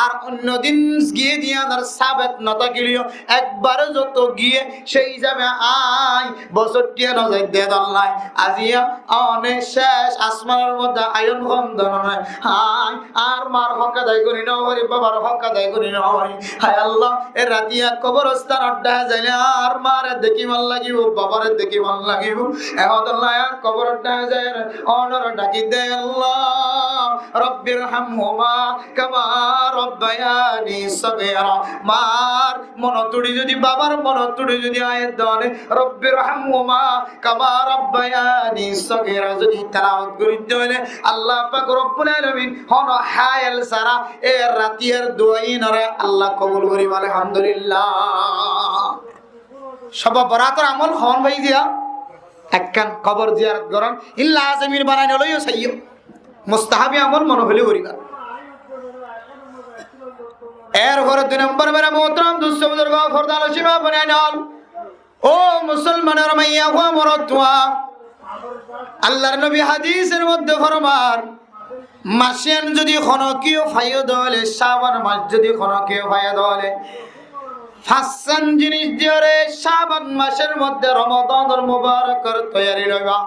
ar oinno din giyé de yián ar sabet no tákile, ekbar zoto giyé, se hísabe aññí bosór tiya no zai de dólla. Aijja one céc asmanor modde aiyón hondon nai. Aññí añár maar hók adai gorí no farí, babar hók adai gorí no farí. Hai Allah, e ratiya koborostan or dháke zaile añár maare dekí fán lagibo, babare dekí fán lagibo. E hodolla aññí kobor or dháke zaire onore dhaki de, Allah, رب ارحمهما كما ربياني صغيرا. Maar monot uçí zodi, babar monot uçí zodi aññí dóne رب ارحمهما كما ربياني صغيرا zodi tilawot gorí de óile, Allah pak Rabbul Alamin hono háyal sára e ratiyar dua inore Allah kobul goríbo, Alhamdulillah. Shab Barator amol hon bái diya, ekkán kobor ziyarot gorón, in lazemi banai no loiyo saiyo. Mustahabi amol mone hoile goriba. Erfore dui nombor mere muhtaram dustó buzurgó, forda nocin ma bóin ain ol. Ó musolmanor maiyafua morotfua, Allahr nobi hadisor modde formar, mac iyan zodi hono kiyé faiyo de óile, Caban mac zodi hono kiyé faiyo de óile, fañsán jinis diyore Caban macor modde Romodanor mubarakor toiyari loiba.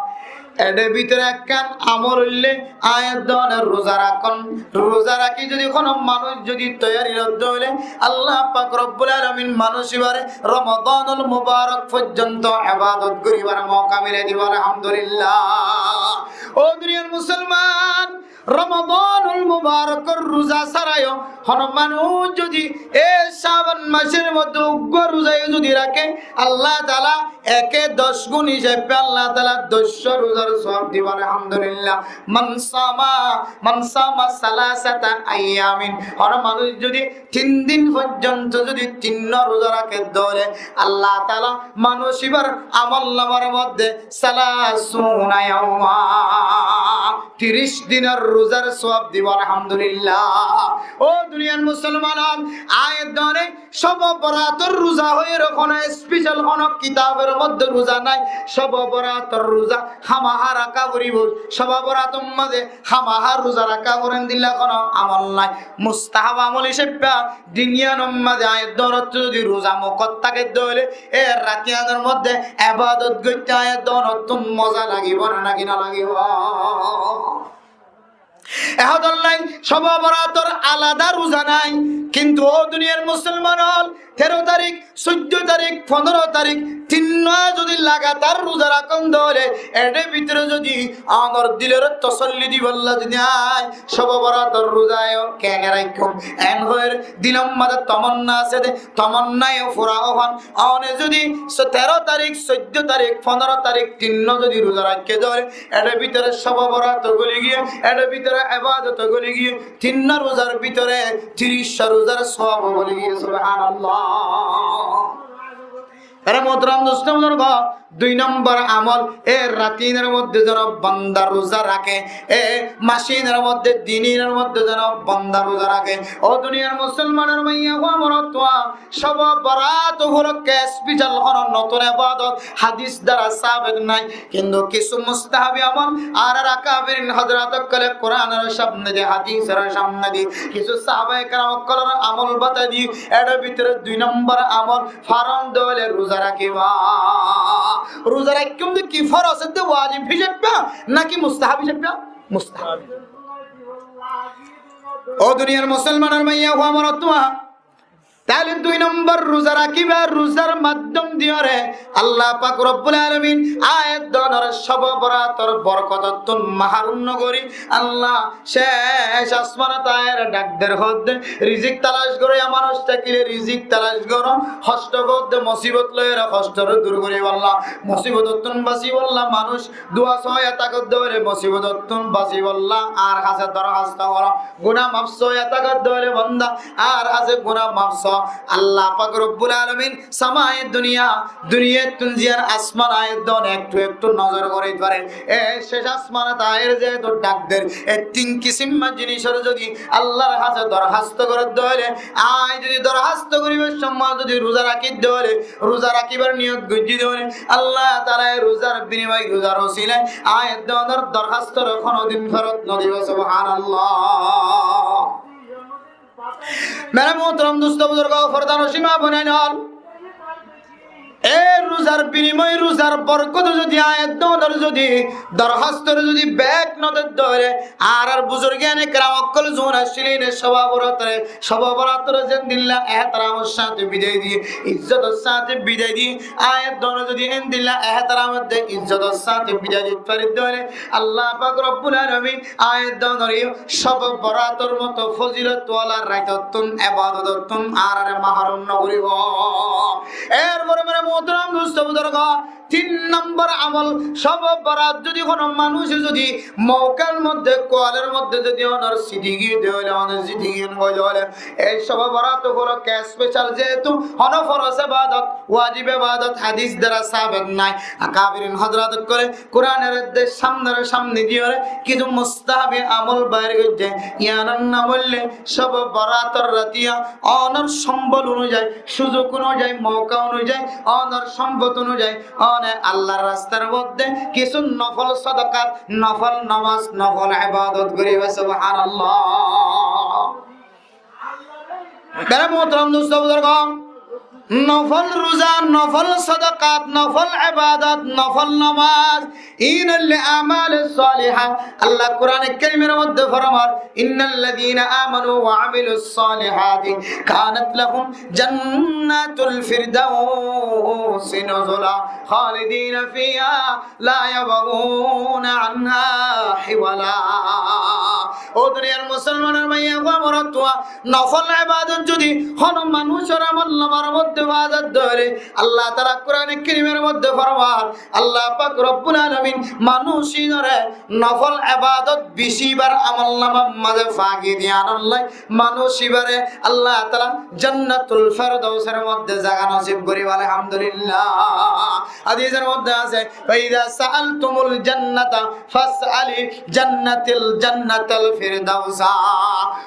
Ede bútore ekkán amol óilde aññí dóne ruza rakón. Ruza rakí zodi hono manúc zodi toiyari lodde óile, Allah pak Rabbul Alamin manúc ibare Romodanor mubarak foijjonto ebadot goríbar mouka milai dibo, Alhamdulillah. Ó duniyar musolman, Romodanul mubarakor ruza sárayo hono manúc zodi e Caban macor modde uggwá ruzayo zodi raké, Allah taala eke doc gun hísafe Allah taala doc cót ruzar sowab dibo, Alhamdulillah. من صام، من صام ثلاثة أيام, hono manúc zodi tin din foijjonto zodi tinno ruza raké de óile, Allah taala manúc ibar amolnamar modde ثلاثون يوما, tiric dinor ruzar sowab dibo, Alhamdulillah. Ó duniyar musolman, aññí dóne Shab Barator ruza hoiyóre hono special hono kitabor modde ruza nai. Shab Barator ruza hámaha raká foribo. Shab Barator modde hámaha ruza raká forendilla hono amol nai. Mustahab amol hísafe din iyanor modde aññí dóne zodi ruza mukot táke de óile, e ratiyanor modde ebadot goitté aññí dóne moza lagibo na, naki no lagibo? E hodolla Shab Barator alada ruza nai, kintu ó duniyar musolman ol, teró tarik, soiddo tarik, fondoro tarik, tinno zodi lagatar ruza rakón de óile, ede bútore zodi onor dilore tosolli dibolla zodi aññí Shab Barator ruzayo kene raikkum, en hoiyóre dilor modde tomonna asé de, tomonna yo fura ófan, one zodi so-, teró tarik, soiddo tarik, fondoro tarik, tinno zodi ruza raké de óile, ede bútore Shab Barat goli giyé, ede bútore ebadot goli giyé, tinno ruzar bútore tiric ruzar sowab goli giyé, Subhanallah. Ere muhtaram dustó buzurgó, dui nombor amol, e ratinor modde zeno banda ruza raké, e macinor modde, dininor modde zeno banda ruza raké. Ó duniyar musolmanor maiyafua morotfua, Shab Barat upolokke special hono notun ebadot hadis dara sabet nai, kintu kissú mustahabi amol, añárar akabirin hozrot ókkole Kuranor samnedi, hadisor samnedi, kissú sahabaye keram ókkolor amol bata di, ede bútore dui nombor amol, faron de óile ruza rakiba. Ruza raikkúm de ki foros edde wajib hísafe naki mustahab hísafe? Mustahab. Ó duniyar musolmanor maiyafua morotfua, Taile dui nombor ruza rakíba, ruzar maddóm diyóre Allah pak robbul alamin aññí edde onor cóbe borator borkotottún maharum no gorí, Allah céc asmanot aiyóre dhak der, hoódde, rizik talac goró, yá manúic tákile rizik talac goró, hoctó hoódde, mosibot loiyóre hoctóre dur goríbolla, mosibotottún basíbolla manúic dua sóiya tákodde óile mosibotottún basíbolla añár hañsé dorhasto goró, guná maf sóiya tákodde óile banda añár hañsé guná maf só. Allah pak robbul alamin samai duniya, duniyattún ziyán asman aiyér dé, ekkán ekkán nozor gorí fare. E céc asmanot aiyóre zehetu dhak der, e tin kisímor zinícor zodi Allar hañsé dorhasto gorédde óile, aññí zodi dorhasto goríbar cómot zodi ruza rakídde óile, ruza rakíbar niyot goijjí dé óile, Allah taala e ruzar binimoye, ruzar osila aññí edde onor dorhastoré honodin ferot no dibó. Subhanallah. Mere muhtaram dustó buzurgó, fordanocin maa boináin ol, e ruzar binimoye, ruzar borkote zodi aññí edde onor zodi dorhastoré zodi bek no dedde óile, añárar buzurgane keram ókkol zun accíl, íne cóbe boratoré, cóbe boratoré zendilla ehteramor sáñte bidai diye, izzotor sáñte bidai diye, aññí edde onor zodi endilla ehteramor de izzotor sáñte bidai di faridde óile, Allah pak robbul alamin aññí edde onoré yó cóbe borator moto fozilot wala raitottún, ebodotottún añáraré maharum no goríbo. Erfore mere muhtaram dustó buzurgó, tin nombor amol, cóbe borat zodi hono manúice zodi moukar modde, kualor modde zodi onor sidi giyé dé óile, onor sidi giyé dé óile, e cóbe borat upolokké especial zehetu hono foroz ebadot, wajib ebadot hadis dara sabet nai. Akabirin hozrot ókkole Kuranor edde samnore samni diyóre kissú mustahabi amol bair goijjé. Iyanor nam óilde cóbe borator ratiya onor sombol onuzayi, suzuk onuzayi, mouka onuzayi, onor sombot onuzayi, one Allar rastar modde kissú nofol sodokat, nofol nomaz, nofol ebadot goríba. Subhanallah. Mere muhtaram dustó buzurgó, nofol ruza, nofol sodokat, nofol ebadot, nofol nomaz, ín óilde amale saliha. Allah Kurane Kerimor modde formar, إن الذين آمنوا وعملوا الصالحات كانت لهم جنات الفردوس نزلا خالدين فيها لا يبغون عنها حولا. Ó duniyar musolmanor maiya fua, morotfua, nofol ebadot zodi hono manúcor amolnamar modde fa za dé óile, Allah taala Kurane Kerimor modde formar, Allah pak robbul alamin manúic ínoré nofol ebadot beci íbar amolnamar maze fagi diyanolla manúic íbaré Allah taala Jannatul Ferdousor modde zaga nosib goríbo. Alhamdulillah. Hadisor modde asé, فإذا سألتم الجنة فاسألوا جنة، الجنة الفردوس.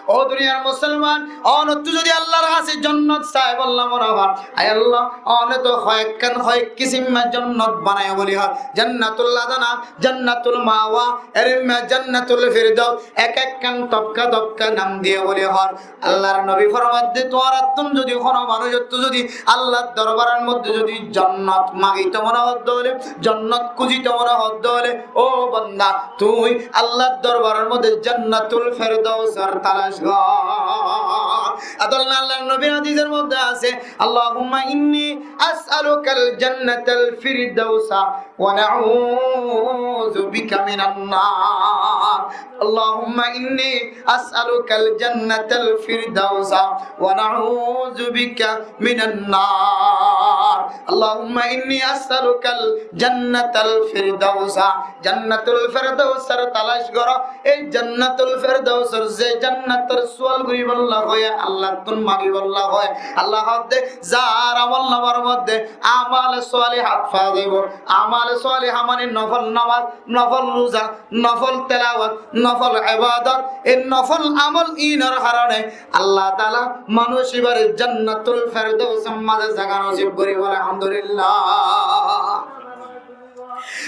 Ó duniyar musolman, onottú zodi Allar hañsé jonnot saibólla mone hoó, ay Allah, one to hoekkán hoek kisímor jonnot banaiye buli hoó, Jannatul Adna, Jannatul Mawa, eremma Jannatul Firdaus, ek ekkán tobka tobka nam diye buli hoó. Allar nobi formaidde, tuáñrattún zodi hono manúicottú zodi Allar dorbaror modde zodi jonnot magito mone hoó dé óile, jonnot kúzito mone hoó dé óile, ó banda, tui Allar dorbaror modde Jannatul Ferdousor talac gor. Adalla Allar nobir hadisor modde asé, اللهم إني أسألك الجنة الفردوس ونعوذ بك من النار. اللهم إني أسألك الجنة الفردوس ونعوذ بك من النار. اللهم إني أسألك الجنة الفردوس. Jannatul Ferdousor talac goro. E Jannatul Ferdousor ze jannator sual goríbolla hoó, Allattún magibólla hoó, Allah hoó dé, zar amolnamar modde amale salihat fa zaibo, amale saliha mane nofol nomaz, nofol ruza, nofol telawat, nofol ebadot, e nofol amol ínor harone Allah taala manúic íbaré Jannatul Ferdousor maze zaga nosib goríbo. Alhamdulillah.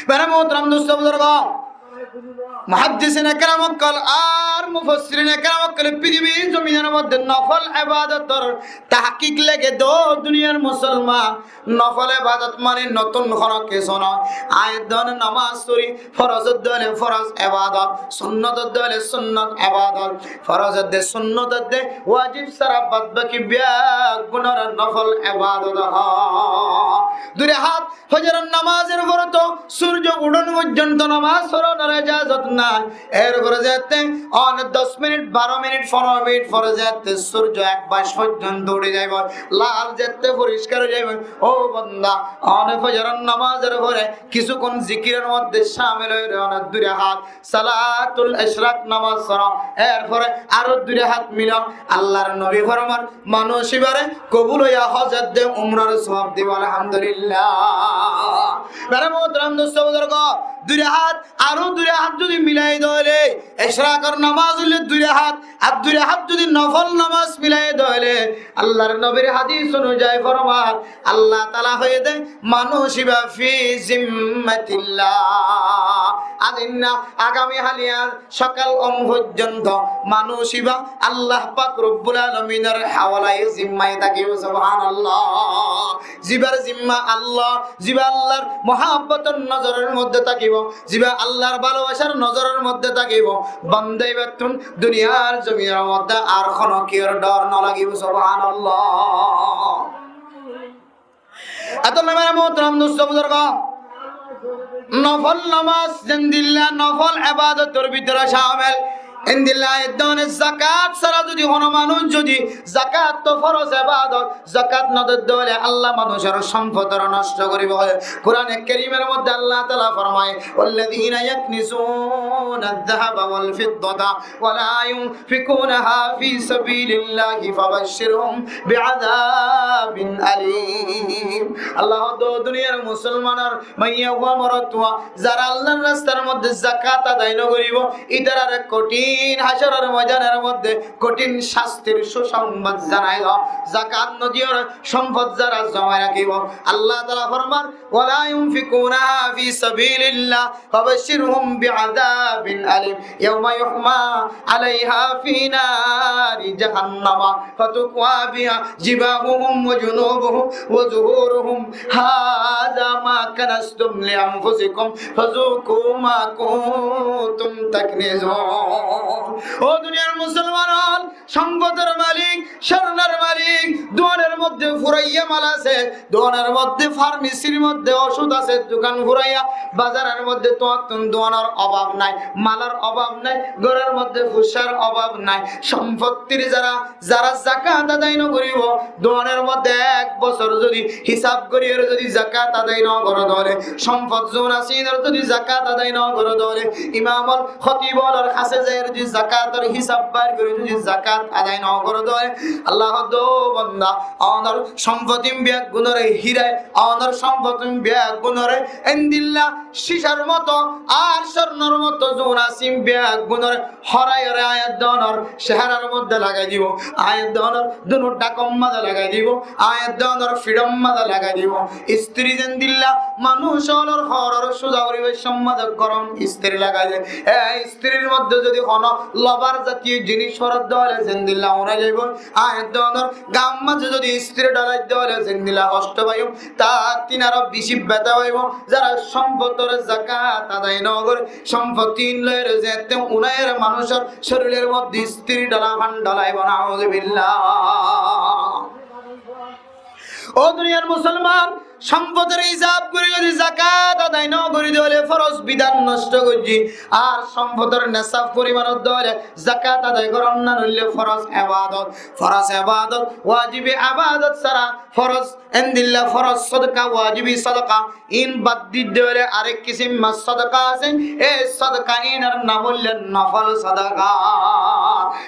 Mere muhtaram dustó buzurgó, muhaddisine keram ókkol ar Mufassirine keram ókkole fitibir zominor modde nofol ebadotor tahkik lege de, duniyar musolman. Nofol ebadot mani notun hono kessú no. Aññí de nomaz fori, foroz de óile foroz ebadot, sunnot de óile sunnot ebadot, foroz de, sunnot de, wajib sára bad baki beggúnore nofol ebadot hoó. Dui rakat fozoror nomazor fore to surjo uçón foijjonto nomaz foronor ejazot nai. Erfore zeéñtte one dos minit, baro minit, fondoro minit fore zeéñtte surjo ek bac foijjonto uçí zaibo, lal zeéñtte foriskar ói zaibo, ó banda, one fozoror nomazor fore kissúkkon zikiror modde camil ói one dui rakat salatul ecrak nomaz foro, erfore aró dui rakat milo. Allar nobi formar, manúic ibare kobul óiya hoj de, umror sowab dibo, alhamdulillah. Mere muhtaram dustó buzurgó, dui rakat, aró dui rakat zodi milai de óile, ecrakor nomaz óile dui rakat, ar dui rakat zodi nofol nomaz milai de óile, Allar nobir hadis onuzai formar, Allah taala hoiyé de, manúic iba fi zimmatillah. Aijja, agami, háliya, sokal om foijjonto manúic iba Allah pak robbul alaminor hawalaye zimmaye tákibo, subhanallah. Zibar zimma Allah, ziba Allar muhabbotor nozoror modde tákibo, ziba Allar balobacar nozoror modde tákibo, banda ibattún duniyar zominor modde ar hono kiyór dor no lagibo, subhanallah. Etolla mere muhtaram dustó buzurgó, nofol nomaz zendilla nofol ebadotor bútore camil, endilla aññí de one zakat sára zodi hono manúic zodi, zakat to foroz ebadot, zakat no de de óile Allah manúicor somfotore nosto goribo. Kurane kerimor modde Allah taala formar, والذين يكنزون الذهب والفضة ولا ينفقونها في سبيل الله فبشرهم بعذاب أليم. Allah hoó de, duniyar musolmanor maiyafua morotfua, zara Allar rastar modde zakat adai no goribo, itarare kothín hácoror moidanor modde kothín cástir cusongbad zanai do. Zakat no diyóre somfot zara zomai rakibo, Allah taala formar, ولا ينفقونها في سبيل الله فبشرهم بعذاب أليم يوم يحمى عليها في نار جهنم فتكوى بها جباههم وجنوبهم وظهورهم هذا ما كنزتم لأنفسكم فذوقوا ما كنتم تكنزون. Ó duniyar musolman, somfotor malik, sórnor malik, duanor modde furaiya mal asé, duanor modde farmisir modde ocud asé, dukan furaiya, bazaror modde tuáñttun duanor obab nai, malor obab nai, góror modde fuisar obab nai, somfottir zara, zara zakat adai no goribo, duanor modde ek bosor zodi hisab goriyóre zodi zakat adai no goró de óile, somfot zun asé inor zodi zakat adai no goró de óile, imamol Hotibólor hañsé zaiyóre zodi zakator hisab bair gorí zodi zakat adai no goró de óile, Allah hoó de, ó banda, onor somfotin beggúnore, híra, onor somfotin beggúnore, endilla císar moto ar sórnor moto zun asé beggúnore hóraiyóre aññí de onor ceharar modde lagai dibo, aññí de onor dunu dhakor modde lagai dibo, aññí de onor fiçor modde lagai dibo. Istiri zendilla manúic ólor hóror cúza goribar somot gorom istiri lagai de, e istirir modde zodi hono lobar zatiyo zinis foró de óile zendilla uñrai zaibo, aññí de onor gaar modde zodi istiri dholai de óile zendilla hoctó faiyum, tar tún aró beci beta faibo. Zara somfotore zakat adai no goré, somfot ín loiyóre zeéñtte uñraiyóre manúicor córilor modde istiri dhola fán dholaibo, nauzubillah. Ó duniyar musolman, somfotor hisab gorí zodi zakat adai no gorí de óile foroz bidán nosto goijjí. Ar somfotor nesab forimanor de óile zakat adai goron na, noóile foroz ebadot, foroz ebadot, wajibi ebadot sára, foroz, endilla foroz sodaka, wajibi sodaka, ín bad di de óile arek kisim sodaka asé, e sodaka ínor nam óilde nofol sodaka.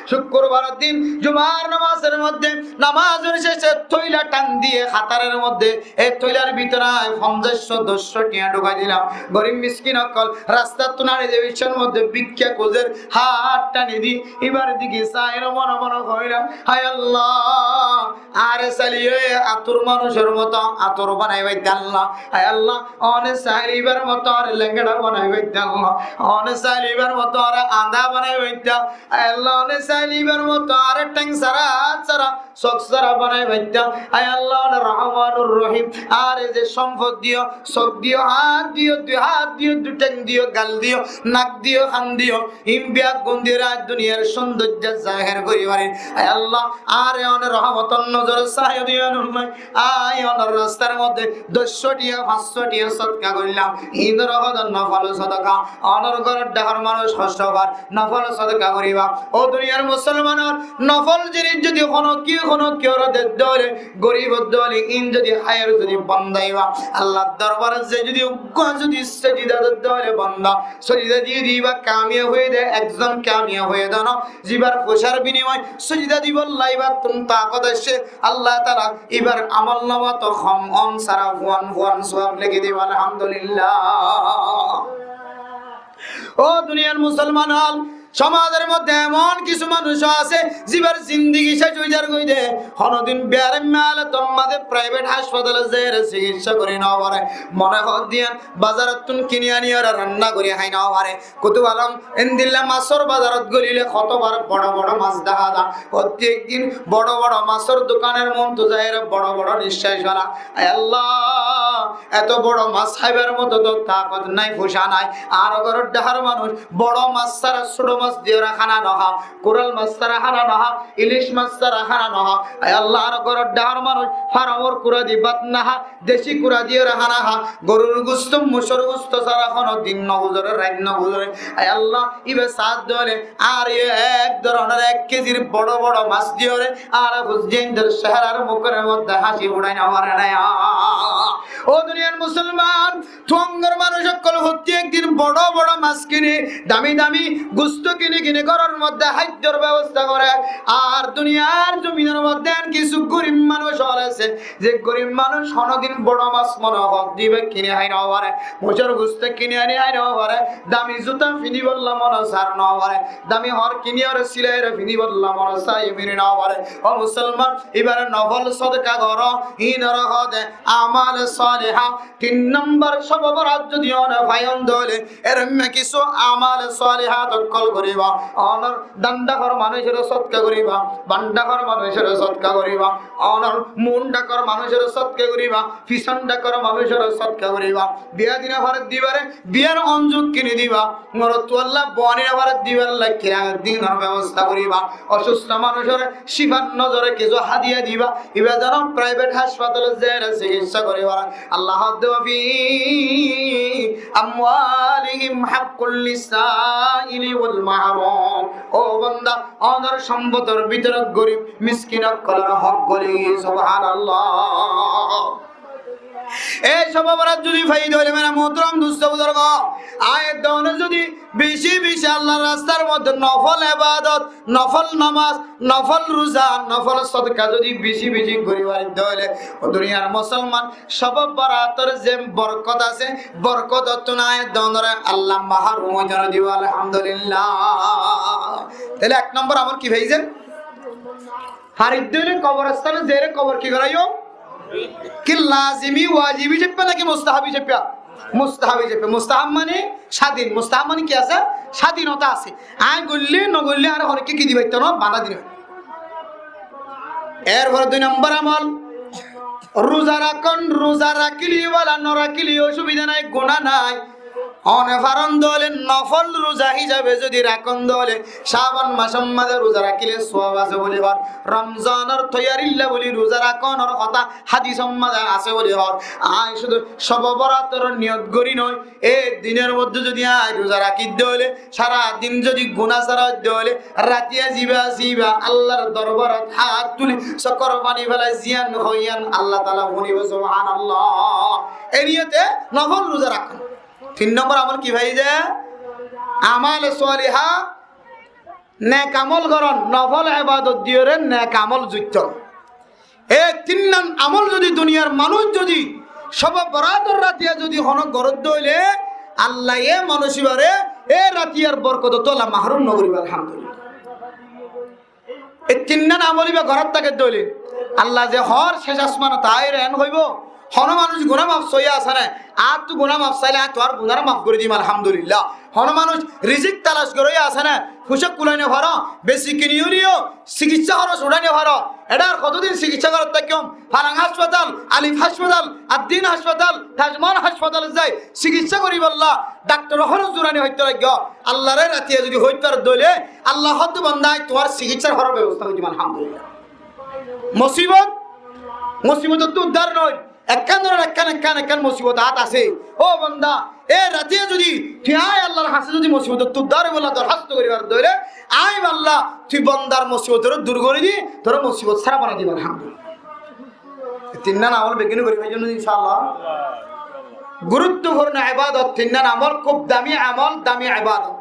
Cúkkurbaror din jumar nomazor modde, nomazor céce toila tán diye hátaror modde, e toilar bútore fonzaiccó doccó thiañ dhukái dilam. Gorib miskin ókkol rastattú nari de biccór modde bikká kuzér, hát tani di, ibar dike saiyóre mone mone hoilam, "Hái Allah, añáre sailé e atur manúcor moto atur banai faittá Allah. Hái Allah, one sailé ibar moto añáre lengera banai faittá Allah. One sailé ibar moto añáre andá banai faittá. Hái Allah, one sailé ibar moto añáre theng sára, hát sára, sók sára banai faittá. Hái Allah, one Rohmanur Rohim, añáre ze sompot diyo, sók diyo, hát diyo, dui hát diyo, dui theng diyo, gal diyo, nak diyo, hán diyo, ín beggún diyóre añí duniyar cóndoijja zaher gorí farir. Hái Allah, añáre one rohmotor nozore saiyó de yián ot añí onor rastar modde doccó thiañ, fañssó thiañ sodka goillám. Ín ore hoó de nofol sodka. Onor góror dhákor manúic hosto far, nofol sodka goríba. Ó duniyar musolmanor nofol zinis zodi honokiyé honokiyóre dedde óile, gorib odde óile, ín zodi háiyor zodi bonda óiba, Allar dorbarot ze zodi uggwá zodi sejida dedde óile bonda, sejida diyé de íba kamiyab óiye de, ekzon kamiyab óiye de no, zibar foisar binimoye sejida dibolla íbattún takot aiccé, Allah taala íbar amolnamat hom hom sára fuan fuan suwab leki dibo, Alhamdulillah. Ó duniyar musolman ókkol, somazor modde emon kissú manúic asé, zibar zindigi céc ói zargói de, honodin biyaraimma halotor modde praibet háspatale zaiyóre sikissá gorí no fare. Mone hoó de yián bazarottún kini aniyóre ranna gorí hái no fare. Kutub Alom, endilla masór bazarot golile hotobar boro boro mas dahá za. Fottí ek din boro boro masór dukanor muúntu zaiyóre boro boro niccác fela. Hái Allah, eto boro mas háibar moto to takot nai, fusa nai. Añár góror dhákor manúic boro mas sára sóto mas diyóre hána no há, kural mas sára hána no há, ilic mas sára hána no há. Hái Allah, añár góror dhákor manúic faramor kura di bát no há, deci kura diyóre hána há, gorur gusto, mucór gusto sára honodin no guzore, rait no guzore. Hái Allah, íba saádde óile añáre ek doronor ek kezir boro boro mas diyóre añáre fusgindor seharar mukor modde háñci fuçai no fare né. Ó duniyar musolman, tuangor manúic ókkol fottí ek din boro boro mas kini, dami dami gusto kini kini góror modde háiddor bebosta gore. Ar duniyar zominor modde en kissú gorib manúic ókkol asé, ze gorib manúic honodin boro mas mone hoó de íba kini hái no fare, mucór gusto kini ani hái no fare, dami zuta finibolla mone sar no fare, dami hoor kiniyóre silaiyóre finibolla mone sai fini no fare. Ó musolman, íbare nofol sodka goró, ín ore hoó de amal saliha. Tin nombor, Cóbe Borat zodi one faiyon de óile, er maze kissú amal salihat ókkol goríba. Onor dán-dhákor manúic ore sodka goríba, bám-dhákor manúic ore sodka goríba, onor muún-dhákor manúic ore sodka goríba, fisón-dhákor manúic ore sodka goríba. Biya di no fare de íbare biyar onzuk kini diba, morotfualla boni no fare de íballa kirang dinor bebosta goríba. Ocustó manúic ore cífar nozore kissú hádiya diba, íba zeno praibet háspatale zaiyóre sikissá gorí fare. Allah hoó de, "Wa fi amwalihim haqqul lissaili wal mahrum." Ó banda, onor sompotor bútore gorib miskin ókkolor hók goli. Subhanallah. Ei Cóbe Borat zodi fai de óile, mere muhtaram dustó buzurgo, añí edde one zodi beci beci Allar rastar modde nofol ebadot, nofol nomaz, nofol ruza, nofol sodka zodi beci beci gorí fari de óile, ó duniyar musolman, Cóbe Borator ze borkot asé, borkotottún añí edde onore Allah mahrum óite no dibo, Alhamdulillah. Tóile ek nombor amol ki faiyí de? Fari de óile koborostáne zaiyóre kobor ki goraiyo? Ki lazimi, wajibi hísabe naki mustahabi hísabe? Mustahabi hísabe. Mustahab mani sádin. Mustahab mani ki asé? Sádinota asé. Añí goille no goille añáre hono kiyé ki di faitto no, bada di no faitto. Erfore dui nombor amol, ruza rakón, ruza rakíle bála, no rakíle osubida nai, guná nai. One faron de óile nofol ruza hísabe zodi rakón de óile, Caban masor maze ruza rakíle suwab asé buli hoór. Romzanor toiyarilla buli ruza rakónor hotá hadisor maze asé buli hoór. Añí cúdu Cóbe Borator niyot gorí noi, e dinor modde zodi añí ruza rakí de óile, sára din zodi guná sára ói de óile, ratiya ziba ziba Allar dorbarot hát tuli sokor fani félai ziyan hoiyan Allah taala funibo, subhanallah. E niyote nofol ruza rakón. Tin nombor amol ki faiyí de? Amal saliha. nek amol goron, nofol ebadot diyoré nek amol zuitton. E tinnán amol zodi duniyar manúc zodi Cóbe Borator ratiya zodi honó gorot dóile, Allaye manúc ibáre e ratiyar borkotottú Allah mahrum nogoribo, alhamdulillah. E tinnán amol ibá gorát táke dóile, Allah ze hoór céc asmanot aiyóre en hoibo, honó manúc guná maf saiye asé né, añáttu guná maf saile añí tuáñr gunáre maf gorí dim, alhamdulillah. Honó manúc rizik talac gorí asé né, fucá kulai no faro, beci kini uliyo, sikissá horos uçái no faro, eçé ar hotodin sikissá gorát táikkum, falang haspatal, Alif haspatal, Addin haspatal, Tajmahal haspatal zai sikissá goríbolla, daktor horos zurani hoitó laiggó. Allaré ratiya zodi hoit faro dóile, Allah hoddé banda, añí tuáñr sikissár horos bebosta gorí dim, alhamdulillah. Musibot, musibotottú uddár noi, ekkán dóre ekkán, ekkán, ekkán musibot aát asé. Ó banda, e ratiya zodi tui añí Allar hañsé zodi musibotottú uddár óibolla dorhasto gorí faro dóile, añí balla tui bandar musibotoré dur gorí di, toré musibot sára banai dim, alhamdulillah. Tinnán amol beggúne gorí faijjón, inshaAllah. Guruttofurno ebadot, tinnán amol kúb dami amol, dami ebadot.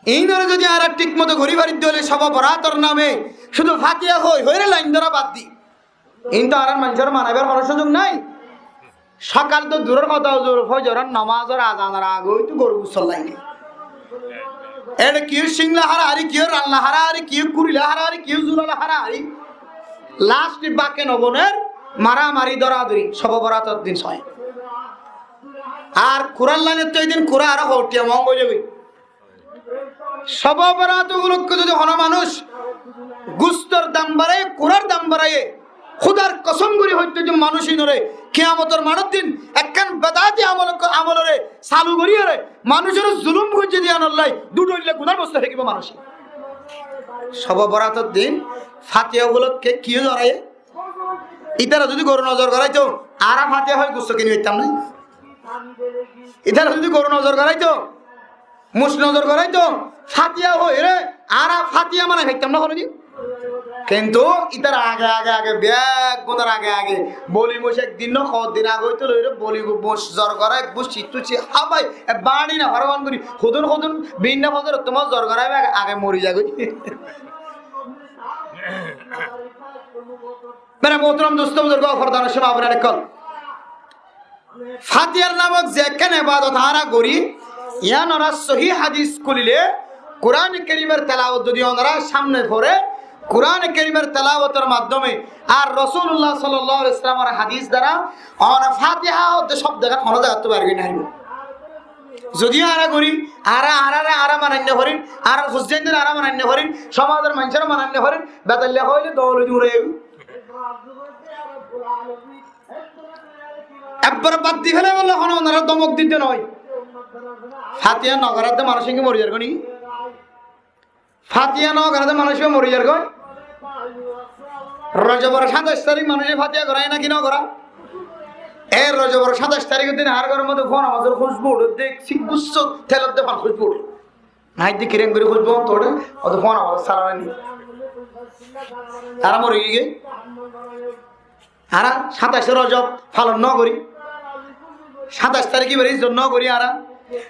Iínoré zodi añára thík moto gorí fari dóile, Cóbe Borator name cúdu Fatiya hoi hoiyóre lain dóra bad di. Iín to añárar maincóre manaibar honó cúzuk nái. Sókal to durór hotá, huzur, fozoror nomazor azanor age óitou goru gussol laige. Eçé kiyó cíngla hárahári, kiyó ranla hárahári, kiyó kurila hárahári, kiyó zulala hárahári. Last bake noboner maramari dóradóri, Cóbe Borator din sóiye. Ar kurar lainot to edin kura aró houttiya moóng ói zagói. Cóbe Borat ugulókke zodi honó manúc gustor dam baraiye, kurar dam baraiye, Húdar kosóm gorí hoitó de manúc inoré kiyamotor maçór din ekkán bedati amol, amoloré salu goríyoré manúcoré zulúm goijjé de yíanollá dudhoilla gunar mustahek óibo manúc. Cóbe Borator din Fatiya ugulókke kiyó zoraiye? Ítara zodi goru nozor goráito, añára Fatiya hoi gusto kini faittam né? Ítara zodi goru nozor goráito, muc nozor goráito, Fatiya hoiyóre, añára Fatiya manai faittam né honódin? Kintu ítara age, age, age, beggúnor age, age, boli muc ek din no, hoddin age óito loire, boli muc zor gorá, ek buc cittu ci hábai, e bañçi no fare fán gorí, hodún, hodún, binna fozor, tomar zor gorá, age, age mori zagói. Mere muhtaram dustó buzurgó, fordanor cómot afonára ókkol. Fatiyar namot ze ekkán ebadot añára gorí, yián onora sohí hadis kúlile, Kurane Kerimor telawot zodi onora samne fore, Kurane Kerimor telawotor maddome ar Rosulullah sallallahu alaihi wasallamor hadis dara, onora Fatiha hoó de cóbdo ekkán honó zagattú bair gorí no faribo. Zodi añára gorí, añára, añáráre añára manai no farir, añárar fusjaindore añára manai no farir, cómazor maincóre manai no farir, bedailla hoile dol ói dure. Ekbar bad di félai bolle hono onora domok dite no. Fatiya no gorá de manúc ki mori zargói ni? Fatiya no gorá de manúc ki mori zargói? Rojobor sataic tarík manúce Fatiya gorá né ki no gorá? E Rojobor sataic taríkor din añár góror modde fon amazor husbu uçé de, sik gusso telor de fon husbu uçé. Añí de kireng gorí husbu uçé, óde fon amazor salana ni. Añára mori giyé. Añára sataice Rojob falon no gorí. Sataic tarík ibáre izzot no gorí añára.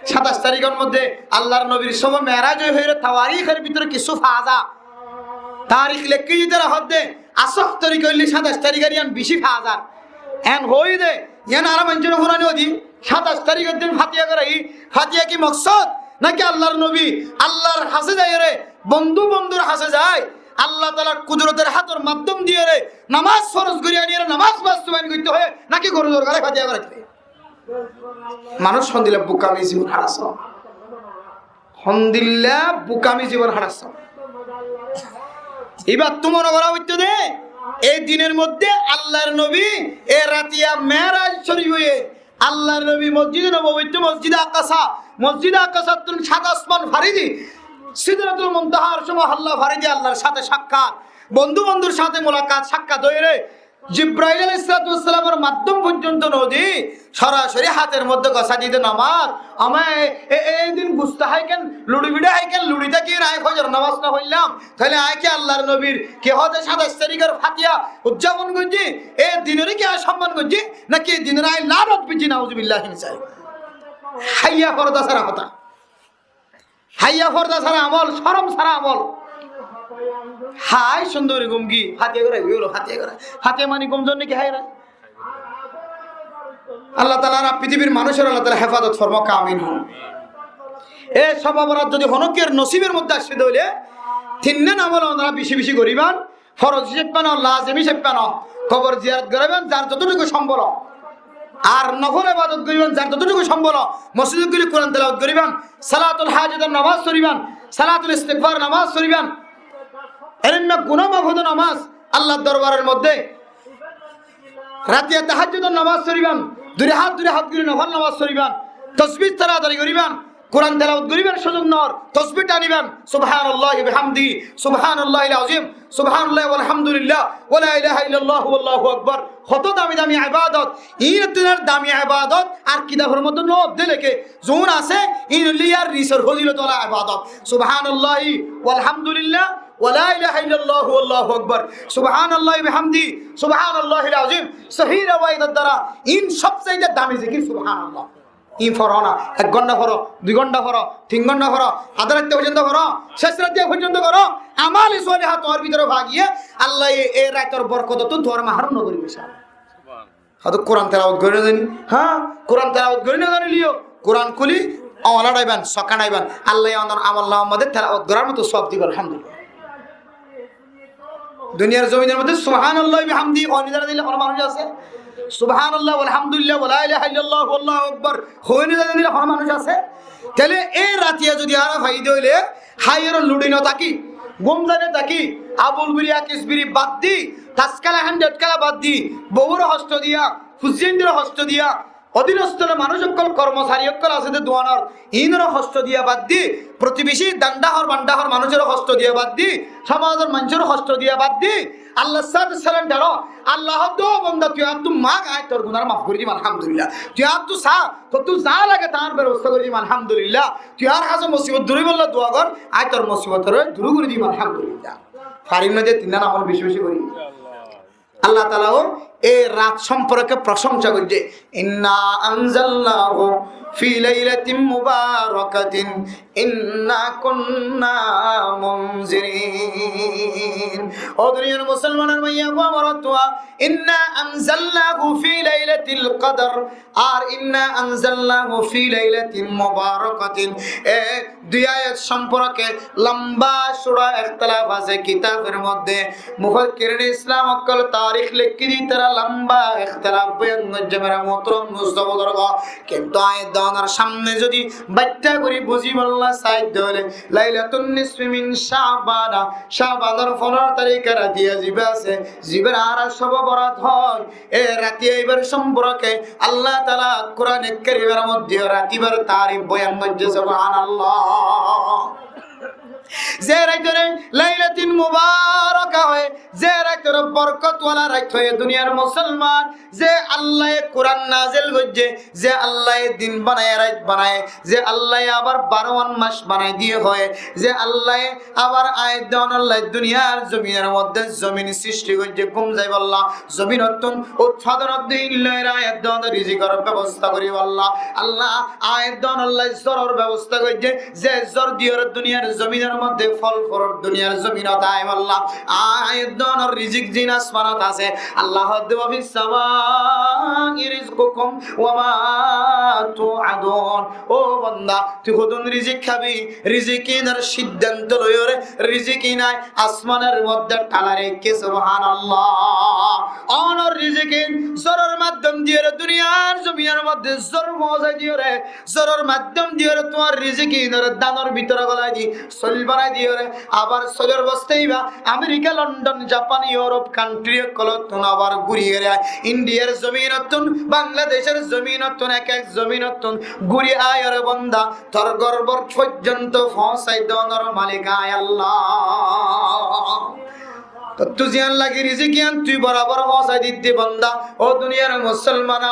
Sataic taríkor modde Allar nobir sóbe meeraj ói hoiyóre tawarikor bútore kissú faa za. Tarik lekí diyé de, hoó de, asoh torika óile sataic taríkor yián beci faa zar. En hoó de, yián añára maincóre fúnani ódi, sataic taríkor din Fatiya gorai, Fatiya ki moksod? Náki Allar nobi Allar hañsé zaiyóre, bondú bondúr hañsé zai, Allah taalar kudurotor hátor maddom diyóre, nomaz foroz gorí aniyóre nomaz bastobayon goitté hoó, náki goru zor gorai Fatiya goraitté hoó? Manúc hondilla bukami zibon háraisé. Hondilla bukami zibon háraisé. Ibáttu mone gorá óito de, e dinor modde Allar nobi e ratiya meeraj córif óiye, Allar nobi Mosjide Nobobittú Mosjide Aksa, Mosjide Aksattún sát asman fari di, Sidratul Muntahar cúm Alla fari di Allar sáte cakkat, bondú bondúr sáte mulakat, cakkat óiye re, Jibrail alaihissalatu wassalamor maddom foijjonto no di, sorasori hátor modde gosá diyé de nomaz. Añí e, e, e din gusto hái ken, luçi fiçá hái ken, luçi táki añí fozor nomaz no foillám, tóile añí ki Allar nobir ki hoó de sataic tarikor Fatiya uzzabon goijjí, e dinoré ki añí somman goijjí, náki e dinore añí lanot foijjí, nauzubillahi min zalik. Háiya forda sára hotá. Háiya forda sára amol, córom sára amol. Hái cúndor gori gúm ki, fatiya gorá, iyó olo fatiya gorá. Fatiya mani gúm zon né ki háiya? Allah taala añára fitibir manúic ore Allah taala hefazot formok, amin hoón. E cóbe borat zodi honókiyar nosibor modde aiccé de óile, tinnán amol onora beci beci goriban, foroz hísabe no, lazim hísabe no, kobor ziyarot goriban, zar zototuku sombol. Ar nofol ebadot goriban, zar zototuku sombol. Mosjidot gori Kuran telawot goriban, salatul hajotor namaz foriban, salatul istigfar namaz foriban. Enemma guná maf ódde namaz, Allahr dorbaror modde. Ratiya tahajjudor namaz foriban, dui rakát dui rakát gori nofol namaz foriban, tosbih taratari goriban, Kuran telawot goribar suzuk nor, tosbih taniban, subhanallahi bihamdihi, subhanallahil azim, subhanallahi walhamdulillah, wala ilaha illallah, wallahu akbar. Hoto dami dami ebadot, iín ettún dami ebadot ar kitafor modde no de leké, zun asé, iín óilde iyar risor fozilot wala ebadot. Subhanallahi walhamdulillah, wala ilaha illallah, wallahu akbar. Subhanallahi bihamdihi, subhanallahil azim. Sóhi rewayetor duara, iín sob saite dami zikir, subhanallah. Iín foro na, ek gonta foro, dui gonta foro, tin gonta foro, adá raitta foijjonto foro, céc ratiya foijjonto foro, amale saliha tuáñr bútore fagiyé, Allaye e raitor borkotottún tuáñre maharum no goribo. Hotó Kuran telawot gori no zani, há, Kuran telawot gori no zanileyo, Kuran kúli, oñla daiban, sokka daiban, Allaye onor amolnamar modde telawot gorar moto sóab dibo, alhamdulillah. Duniyar zominor modde subhanallah bihamdi hoóni zane de óile hono manúic asé? Subhanallah, walhamdulillah, wala ilaha illallah, wallahu akbar hoóni zane de óile hono manúic asé? Tóile e ratiya zodi añára fai de óile, háiyore luçi no táki, gúm zai no táki, abul biri, akis biri bad di, taskala, handed kala bad di, bouwore hosto diya, fuainore hosto diya, odhínosto manúic ókkol, kormosari ókkol asé de duanor, iínore hosto diya bad di, protibeci danda hor banda hor manúicor hosto diya bad di, somazor manúicor hosto diya bad di, Allahr sáte salendar ó, Allah hoó de, ó bonda, tui añáttu mag, añí tor guná maf gori dim, alhamdulillah. Tui añáttu sa, tottú za lage tar bebosta gori dim, alhamdulillah. Tui añár hásé mosibot dur óibolla dua gor, añí tor mosibotore dur gori dim, alhamdulillah. Farim no de tinnán amol beci beci gori. Allah taala ó e rat somporke prosongsa goijjé, "Inna anzalnahu fi lailatin mubarakatin inna kunna munzirin." Ó duniyar musolmanor maiya fuwa, morot fuwa, "Inna anzalnahu fi lailatil qadr." Ar "Inna anzalnahu fi lailatin mubarakatin", e dui ayat somporke lamba cúra ektelaf asé kitabor modde. Mufakkirine Islam ókkol tarik lekí di tará lamba ektelaf boyan goijjé, mere muhtarom dustó buzurgo. Kintu añí e duanor samne zodi batta gori buzibolla sai de óile, Lailatun Nisfi min Sha'bana, Sha'banor fondoro tarike ratiya ziba asé, zibar añára cóbe borat hoói, e ratiya ibar somporke Allah taala Kuran Karimor modde ratibar tarif boyan goijjé, subhanallah. Ze raitore Lailatin Mubaraka hoó, ze raitore borkot wala rait hoó, duniyar musolman, ze Allaye Kuran nazil goijjé, ze Allaye din banaiye, rait banaiye, ze Allaye abar barowan mac banai diye hoó, ze Allaye abar añí duanor lai duniyar zominor modde zomin sristi goijjé gúm zaibolla, zominottún utfadonor din loire añí duanor rizikor bebosta goribolla, Allah añí duanor lai zoror bebosta goijjé, ze zor diyore duniyar zominor modde fol foror duniyar zominot aibolla, añí duanor rizik zin asmanot asé. Allah hoó de, "Wa fis samai rizqukum wa ma tu'adun." Ó bonda, tui hodún rizik hábi, rizik inor siddanto loiyore, rizik in añí asmanor modde tala raikké, subhanallah. Onor rizik in zoror maddom diyore duniyar zominor modde zor foóñsai diyore, zoror maddom diyore tuáñr rizik inore danor bútore golai di, soil banai diyore, abar soilor bosta iba Amerika, London, Japan, Europe country ókkolottún abar gúriyore Indiyar zominottún, Bangladecor zominottún, ek ek zominottún gúri aiyore bonda, tor gorbor foijjonto foóñsai donor malik añí Allah. Tottú ziyán lagi rizik iyán tui borabor foóñsai diddi bonda, ó duniyar musolman.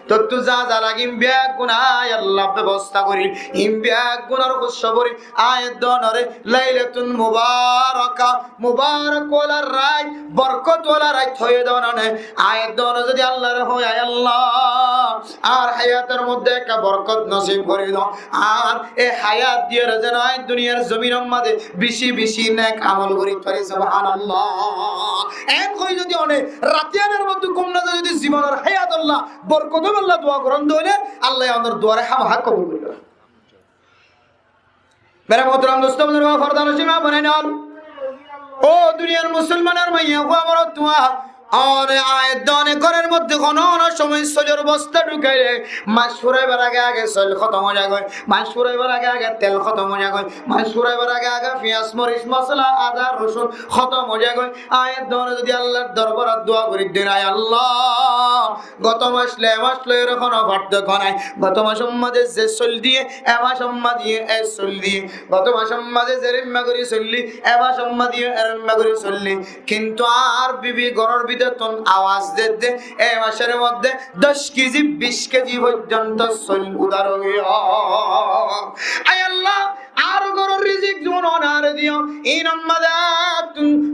Tottú za za lage ín beggún aññí Allah bebosta gorí, ín beggúnor kúccobori aññí edde onore Lailatul Mubaraka, Mubarak wala rait, borkot wala rait hoiyé de onore. Aññí edde onore zodi Allahre hoó, "Ai Allah, añár hayator modde ekka borkot nosib gorí do, añár e hayat diyore zen aññí duniyar zominor modde beci beci nek amol gorí fari." Subhanallah. En hoói zodi one ratiyanor modde gúm no zai, zodi zibonor hayatolla borkot óibolla dua gorón de óile, Allaye onor duare hámaha kobul goríbo. Mere muhtaram dustó, buzurgo, fordanocin ma bonain ol. Ó duniyar musolmanor maiyafua, morotfua, one aññí edde one góror modde hono hono somoi soilor bosta dhukaile, mac furaibar age age soil hótom ói zagói, mac furaibar age age tel hótom ói zagói, mac furaibar age age fiyas, moric, mosola, ada, rosun hótom ói zagói. Aññí edde one zodi Allar dorbarot dua gorí de, "Ai Allah, goto mac loi e mac loi hono fartoikko nai. Goto macor modde ze soil diyé, e macor modde e soil diyé. Goto macor modde ze rimma gorí soillí, e macor modde e rimma gorí soillí. Kintu añár bibi góror bútottún awaz der de, e macor modde doc kezi, bic kezi foijjonto soil udar ói giyé. Ai Allah, añár góror rizik zibon one añáre diyó, inor modde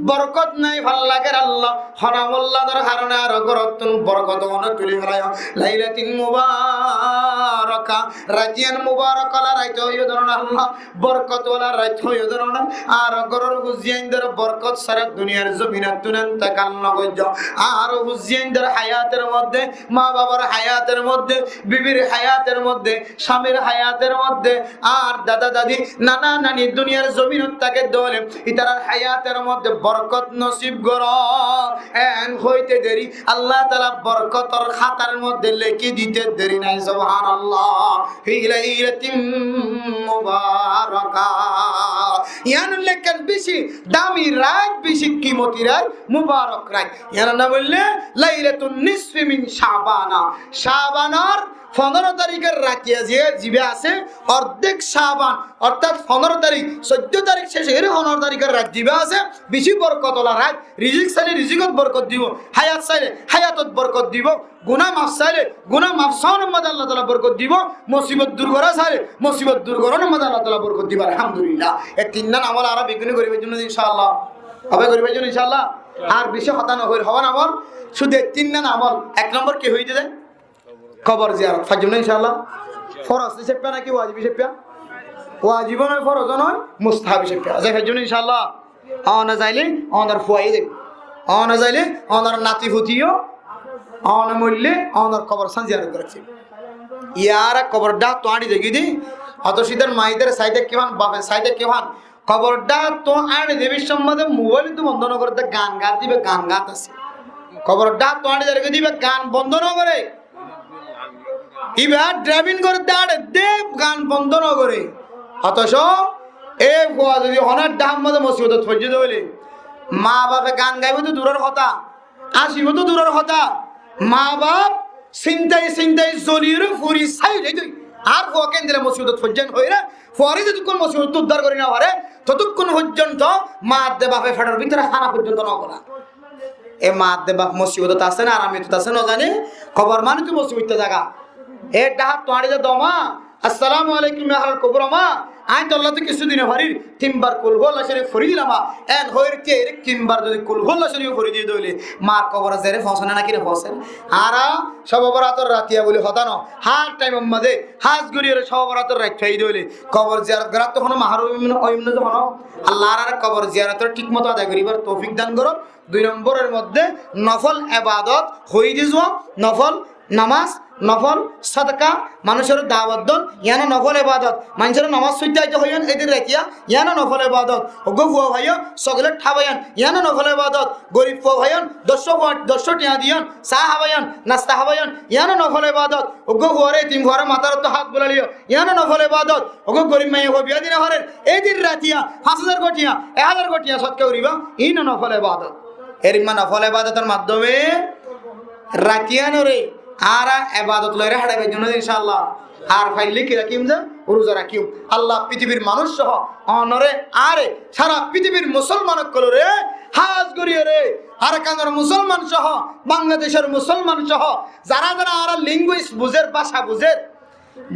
borkot nai, falla ger Allah." Hono molla dor harone añár górottún borkot one tuli felaiyó. Lailatul Mubaraka, ratiyan mubarak wala rait hoiyé de onore Allah, borkot wala rait hoiyé de onore. Añár góror fuain dor borkot sára duniyar zominottún entekal no goijjó. Añár fuain dor hayator modde, ma babar hayator modde, bibir hayator modde, camir hayator modde, añár dada dadi, nana nani duniyar zominot táke de óile, itarar hayator modde borkot nosib goró. En hoite deri Allah taala borkotor hátar modde leki dite deri nai. Subhanallah. Fi lailatin mubaraka. Iyan lekkan beci dami rait, beci kimoti rait, mubarak rait. Iyanor nam óilde Lailatun Nisfi min Shabana. Shabanor fondoro tarikor ratiya ze, ziba asé, ordek Shaban, ortát fondoro tarik, soiddo tarik céc óiyore fondoro tarikor rait ziba asé, beci borkot wala rait. Rizik saile rizikot borkot dibo, hayat saile hayatot borkot dibo, guna maf saile guna maf sónor modde Allah taala borkot dibo, mosibot dur gora saile mosibot dur gorónor modde Allah taala borkot dibo. Alhamdulillah. E tinnan amol añára beggúne gorí faijjum de inshaAllah. Abe gorí faijjum de inshaAllah. Ar beci hotá no hoir, hoón amol, cúde e tinnan amol. Ek nombor ki hoiyé de? Kobor ziyarot. Faijjum de inshaAllah. Foroz hísabe naki wajib hísabe? Wajib o noó, foroz o noó, mustahab hísabe. Zai faijjum de inshaAllah. One zaile onor fua ye zaibo. One zaile onor nati futi yo. One moille onor kobor san ziyarot gorá zaibo. Yara kobor dháttu añçi degi di. Oto sidar maidar saide kifan, bafe saide kifan. Kobor dháttu añçi debi somode mobail tu bondo no gore de, gan gat dibe, gan gat asé. Kobor dháttu añçi degi dibe, gan bondo no gore. Iba driving gore de, añçe de, gan bondo no gore. Otoco e fua zodi hono ek dhahar modde mosibot foijje de óile, ma bafe gan gaibo to duror hotá, añcibo to duror hotá, ma baf sintai sintai zoliyore furi sai zaitoi. Ar fua kendilla mosibot foijje hoire, fuare jotokkon mosibot uddar gori no fare, totokkon foijjonto ma de bafe fedor bútore hána foijjonto no gola. E ma de baf mosibot asé na, aramiyot asé no zani, kobor mani to mosibot zaga. E dháttu añçi de, "Doma, assalamu alaikum ya ahlal kobur ama, añí tolla tu kissú di no farir, tin bar Kul Huwallah Sharif fori dilam ama." En hoir ti ere tin bar zodi Kul Huwallah Sharif fori diye de óile, mar kobor zere foóñse naki no foóñse? Añára Cobe Borator ratiya buli hotá no, har thaimor modde hás goriyore Cobe Borator rait fai de óile, kobor ziyarot gorattu hono mahrum óiyum no, óiyum no de hono. Allah añárare kobor ziyarotor thík moto adai goribar toufik dan goró. Dui nomboror modde nofol ebadot, hoiyí de zuwa, nofol nomaz, nofol sodaka, manúcor dawot don, iyan o nofol ebadot. Manúcor nomaz foitté aite hoiyon, edin ratiya, iyan o nofol ebadot. Uggwá fua faiyo, soklet hábaiyon, iyan o nofol ebadot. Gorib fua faiyon, doc cót fua, doc cót thiañ diyon, sá hábaiyon, nasta hábaiyon, iyan o nofol ebadot. Uggwá fuare, etim fuare matar uore hát bulaiyo, iyan o nofol ebadot. Uggwá gorib maiyafua biya di no farer, edin ratiya fañs házar gó thiañ, ek házar gó thiañ sodaka goriba, iyan o nofol ebadot. Erimma nofol ebadotor maddome ratiyanore añára ebadot loire haçai faijjum de inshaAllah. Ar faille ki rakím de? ruza rakíyum. Allah pitibir manúc sóho onóre, añáre, sára pitibir musolman ókkolóre, hás goríyoré Arkanor musolman sóho, Bangladecór musolman sóho, zará zará añára language buzér, báca buzér,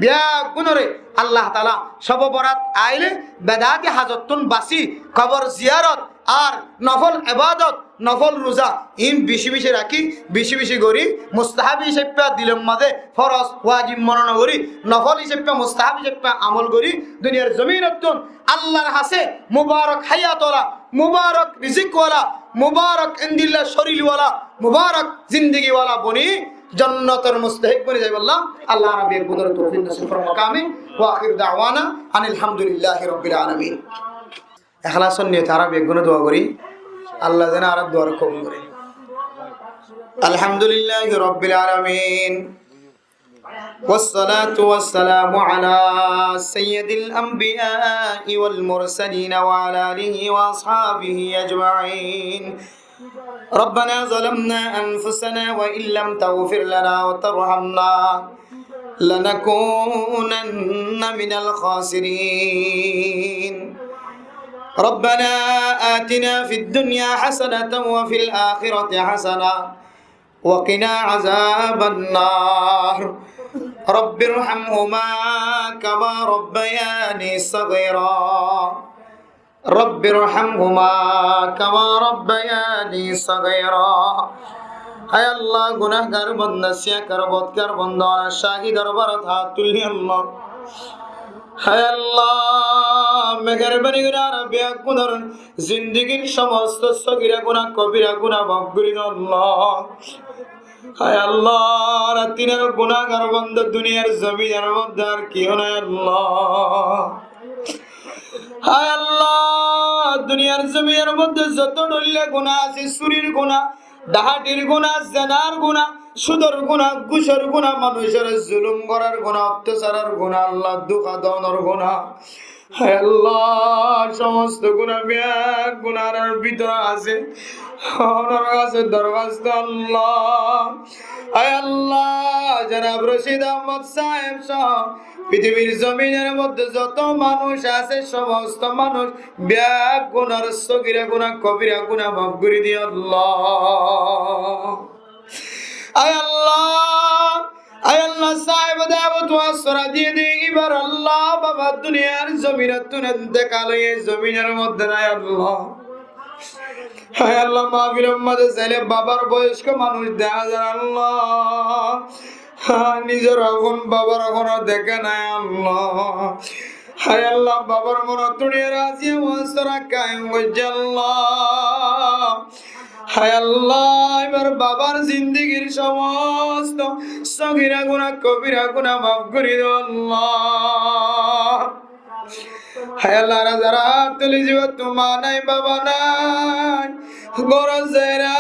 beggúnoré Allah taala cóbe borat aile bedaati hazottún basí, kobor ziyarot ar nofol ebadot, nofol ruza, iín bicí bicí rakí, bicí bicí gorí, mustahábi hísafe dilor mazé, foroz, wajib mone nogorí, nofol hísafe, mustahábi hísafe amol gorí, duniyar zominottún Allar hañsé mubarok háyat wala, mubarok rizík wala, mubarok endilla córir wala, mubarok zindigi wala boni, jonnotor mustahik boni zaibólla Allah añára beggúnoré toufik nosib formok. Amin. Wa akhiru da'wana anil hamdulillahi rabbil alamin. Ehlasor niyote añára beggúne dua gorí, Allah zene añárar duare kobul goré. Alhamdulillahi rabbil alamin. والصلاة والسلام على سيد الأنبياء والمرسلين وعلى آله وأصحابه أجمعين. ربنا ظلمنا أنفسنا وإن لم تغفر لنا وترحمنا لنكونن من الخاسرين. ربنا آتنا في الدنيا حسنة وفي الآخرة حسنة وقنا عذاب النار. رب ارحمهما كما ربياني صغيرا. رب ارحمهما كما ربياني صغيرا. Hái Allah, gunahgar banda, siyakar bodkar banda, onar cáhi dorbarot hát tulí Allah. Hái Allah, meherbani gorí añára beggúnor zindigir somosto sogira guná, kobira guná maf gorí do Allah. Hái Allah, añára tinar gunahgar banda duniyar zominor modde ar kiyó nai Allah. Hái Allah, duniyar zominor modde zoto dhoilla guná asé, surir guná, dhahátir guná, zenar guná, sudor guná, gúcor guná, manúcor zulum gorar guná, ottasaror guná, Allah, duka donor guná, hái Allah, somosto guná, beggún añárar bútore asé. Onor hañsé dorhast Allah. Hái Allah, janab Rocid Ahmod sáheb sóo pitibir zominor modde zoto manúc asé, somosto manúc beggúnor sogira guná, kobira guná maf gorí diyo Allah. Hái Allah, hái Allah, sáhebe dawot wa sora diye de ibar Allah, baba duniyar zominottún entekal óiye, zominor modde nai Allah. Hái Allah, mahfilor modde saile babar boyosko manúc deká zar Allah. Há, nizor ehón babar ehón deká nai Allah. Hái Allah, babar monottún razi wa sora kayem goijjó Allah. Hái Allah, ibar babar zindigir somosto sogira guná, kobira guná maf gorí do Allah. Hái Allah, añára zará hát tulí zibattú ma nai, baba nai, górot zaiyóre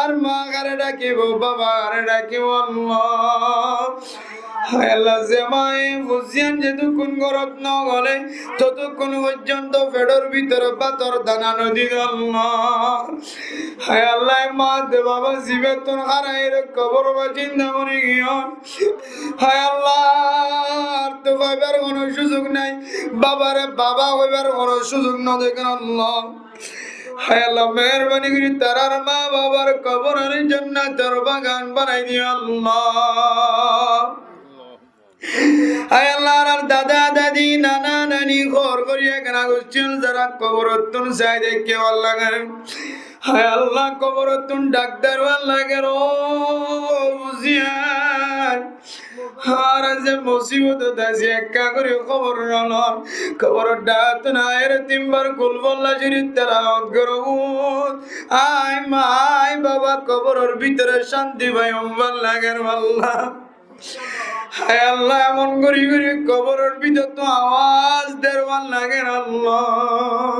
ar ma kare dhakibo, baba kare dhakibo Allah. Hái Allah, ze maye fuain zedukkún górot no gole, todukkún foijjonto feçor bútore bátor dana no dil Allah. Hái Allah, e ma de baba zibattún háraiyóre kobor bacinda mori giyói. Hái Allah, ar to faibar hono suzuk nai, babare baba hoibar hono suzuk no dekón Allah. Hái Allah, meherbani gorí tarár ma babar koborore jonnotor bagan banai diyo Allah. Hái Allah, añárar dada dadi, nana nani, gór goriya, gana gossíl, zará koborottún sai deikke bála lager. Hái Allah, koborottún dhak der bála lager, ó buziyan. Añára ze musibot ot así ekka gorí kobor no lor. Koboror dhak tún aiyóre tin bar Kul Holla Corif telawot goró. Ai ma, ai baba, koboror bútore cánti faiyum bála lager, bála. Hái Allah, emon gorí gorí koboror bútorottú awaz der bála lager Allah.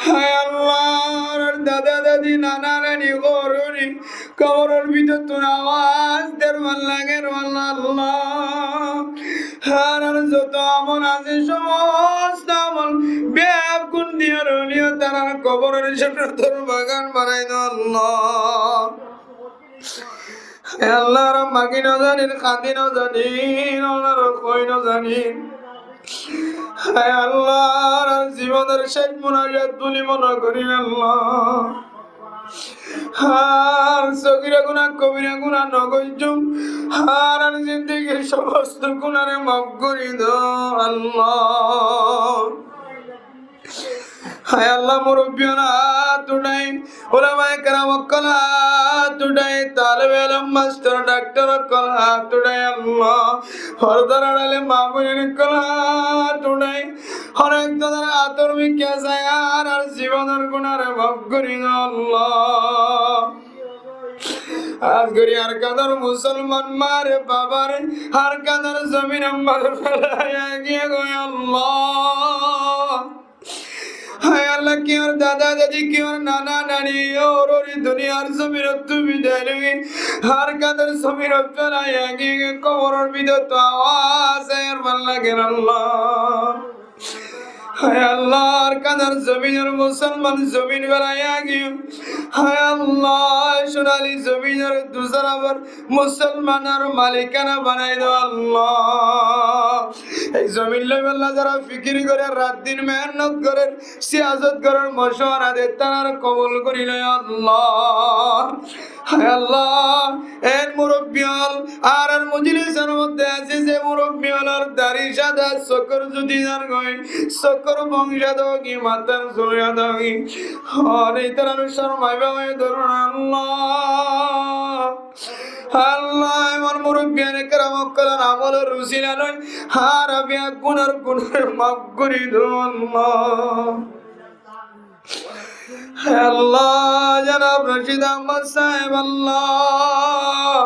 Hái Allah, añárar dada dadi, nana nani, gór goriya, koboror bútorottú awaz der bála lager Allah. Añárar zoto amol asé, somosto amol beggún diyoré niyo tarár koborore jonnotor bagan banai do Allah. Hái Allah, añára magi no zanir, kadi no zanir, onaré hoi no zanir. Hái Allah, añárar zibonor céc munajat buli mone gorir Allah. Ar sogira guna, kobira guna no goijjum. Añárar zindigir somosto gunare maf gori do Allah. Hái Allah, murubbi ókkol át uthái, ulamaye keram ókkol át uthái, talebe elom, mastor, daktor ókkol át uthái Allah. Fordar añçale ma boin ókkol át uthái, honek zonor átor mikká sai, añárar zibonor gunare maf gori do Allah. Hás gori Arkanor musolman mare babare Arkanor zominor maze felaiya giyé goi Allah. Hái Allah, kiyór dada dadi, kiyór nana nani, ór óri duniyar zominottu bidai loi Arkanor zominot felaiya giyé goi, koboror bútottu awaz aiyér balla ger Allah. Hái Allah, Arkanor zominor musolman zomin felaiya giyé. Hái Allah, sonali zominor dusra bar musolmanor malikana banai do Allah. Ei zomin loibolla zara fikir gorer, rat din mehénnot gorer, siyasot gorer, mocuwara der, tarare kobul gori lo Allah. Hái Allah, en murubbi ókkol, añárar mojlisor modde asé ze murubbi ókkolor dari sada, sokor zudi zar goi, sokor bong sada ógi, matar sul sada ógi, hone itarar cormai ba goi doron Allah. Allah, emon murubbiyan keram ókkolor amolor usila loi añára beggúnor gunare maf gori do Allah. Hái Allah, janab Rashid Ahmad sáheb Allah.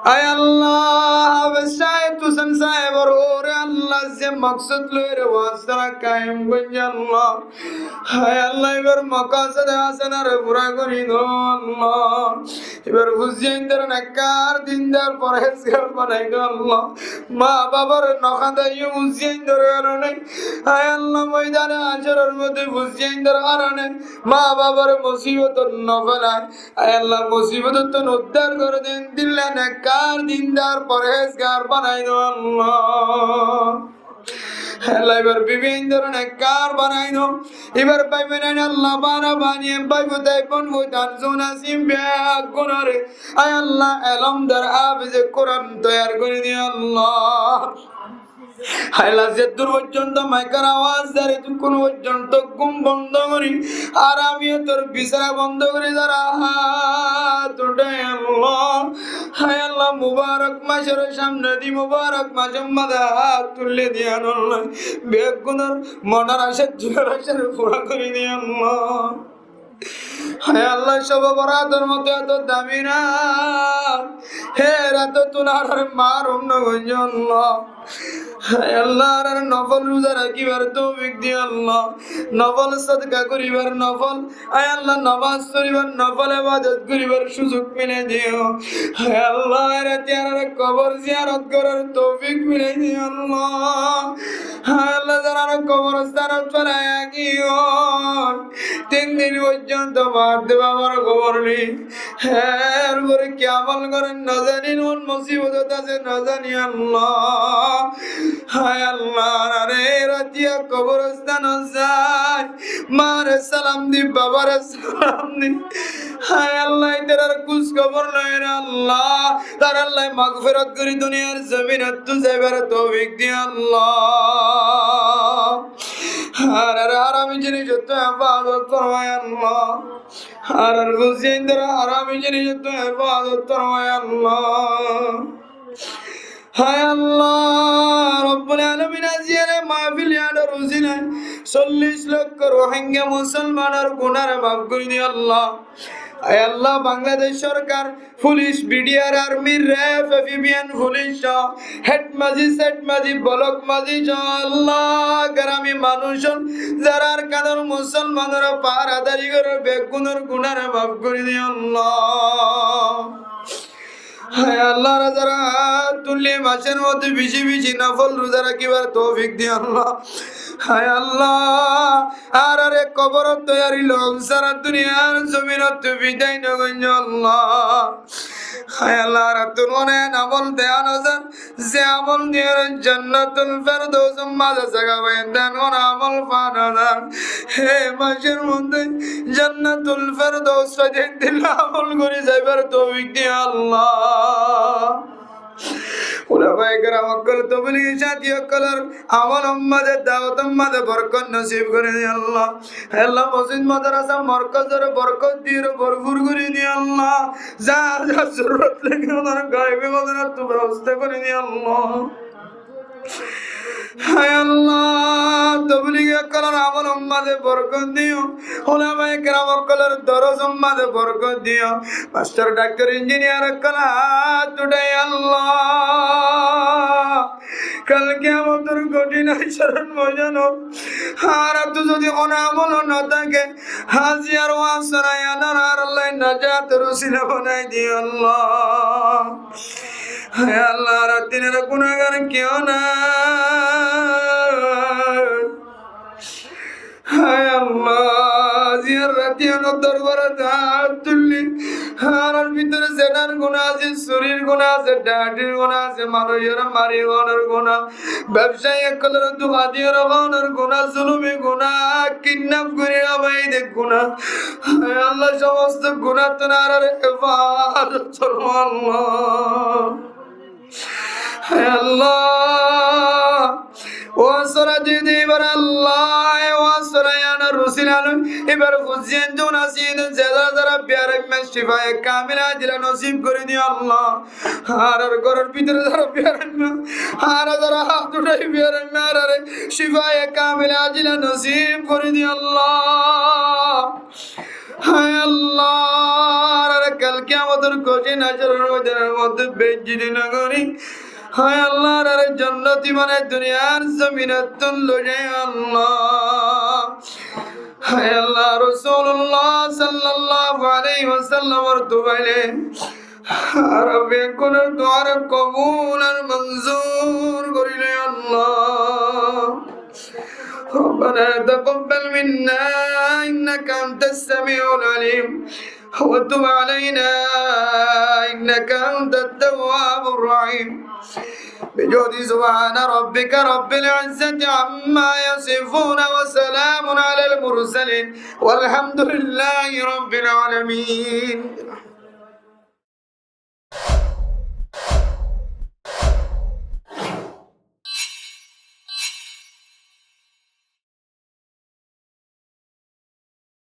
Hái Allah, Hafez Shahid Husen sáhebor uore Allah ze maksod loi re waz ora kayem goijjé Allah. Hái Allah, ibar makasode hasanare fura gori do Allah. Ibar fuain dore nekkar, dindar, forezgar banai do Allah. Ma babare no kadaiyó fuain dore arone. Hái Allah, moidane hácoror modde fuain dore arone ma babare musibot no felai. Hái Allah, musibottun uddar gori de, endilla nekkar, dindar, forezgar banai do Allah. Hái Allah, ibar bibi ain dore nekkar banai do. Ibar bái boin ain Allah, bara bani, bái futai, bon futai, zona sim beggúnore, hái Allah, elomdar, hafize Kuran toiyar gori de Allah. Hái Allah, zeddúr foijjonto maikor awaz zar, eddúr foijjonto gúm bondo gori, aramiyotor bisara bondo gori zara át uthái Allah. Hái Allah, mubarak macor samne di, mubarak macor maze át tulle diyan Allah. Beggúnor monor aca, dilor aca fura gori diyan Allah. Hái Allah, Shobe Borator moto eto dami rat, he rattún añáre marum no goijjó Allah. Hái Allah, añáre nofol ruza rakibar toufik diyo Allah, nofol sodaka goribar, nofol, hái Allah, nomaz foribar, nofol ebadot goribar suzuk milai diyo. Hái Allah, e rati añáre kobor ziyarot gorar toufik milai diyo Allah. Hái Allah, zarare koborstanot felaiya giyé, tin din foijjonto maa babar kobor nai. Erfore ki amol gorer no zani, hon musibot asé no zani Allah. Hái Allah, añáre e ratiya koborstanot zai, maare salam di, babare salam di. Hái Allah, itarar khuj kobor loi re Allah, tarallai magfirat gori duniyar zominottu zaibar toufik di Allah. Añárar harami jinisottú hefazot formai Allah. Añárar fuain dore harami jinisottú hefazot formai Allah. Hái Allah, Robbul Alamin, aijjar e mahfil iyanor usilai sollic lokko Rohingya musolmanor gunare maf gori diyo Allah. Hái Allah, Bangladesh sorkar, fulic, B D R, army, ref, F I B N fulic, hed mazi, sed mazi, bolok mazi, Allah, grami manúc, zarar Arkanor musolmanore paharadari gorer beggúnor gunare maf gori diyo Allah. Hái Allah, añára zarare tulli macor modde beci beci nofol ruza rakibar toufik diyo Allah. Hái Allah, añárare koborot toiyari lom sára duniyar zominottu bidai no goijjó Allah. Hái Allah, añárattún honó en amol deya no zar, ze amol diyóre Jannatul Ferdousor mazé zaga faiye, en honó amol fa no zar. Hé maicór modde Jannatul Ferdous faiye, endilla amol gorí zaibar toufik diyo Allah. Ulamaye keram ókkol, tobligi sáti ókkolor amolor mazé, dawotor mazé borkot nosib gorí diyo Allah. Hé Allah, mosjid, madrasa, morkozor borkot diyóre borfur gorí diyo Allah. Za za zorurot lage, onor gaibi hozorottú bebosta gorí diyo Allah. Hái Allah, tobligi ókkolor amolor mazé borkot diyo, ulamaye keram ókkolor dorosor mazé borkot diyo, mastor, daktor, injiniyar ókkol hát uthái Allah. Kal kiyamotor kothin hácoron moidanot añárattú zodi honó amol no táke, háziyar waz cúna yián añárar loi najator usila banai diyo Allah. Hái Allah, añára tinor gunagar kiyó nai. Hái Allah, aijjar rati onor dorbarot hát tulli, añárar bútore zenar guná asé, surir guná asé, dhahatir guná asé, manúcor mari honor guná, bebsai ókkolore duka diyóre honor guná, zulumi guná, kidnap gorí habai de guná. Hái Allah, somosto gunáttún añárare hefazot goró Allah. Hái Allah, waz cúna de de ibar Allah, e waz cúna yiánor usila loi ibar fuain zun asé, zara zara biyaraimma cifaye kamila ajila nosib gorí diyo Allah. Añárar góror bútore zara biyaraimma, añára zara hát uthái biyaraimma, añárare cifaye kamila ajila nosib gorí diyo Allah. Hái Allah, añárare kal kiyamotor kothin hácoron moidanor modde beizzoti no gorí, hái Allah, añárare jonnoti banai duniyar zominottún loi zaiyo Allah. Hái Allah, Rosulullah sallallahu alaihi wasallamor duaire añárar beggúnor duare kobul ar monzur gorí loiyo Allah. ربنا تقبل منا إنك أنت السميع العليم وتب علينا إنك أنت التواب الرحيم. بجود سبحان ربك رب العزة عما يصفون وسلام على المرسلين والحمد لله رب العالمين.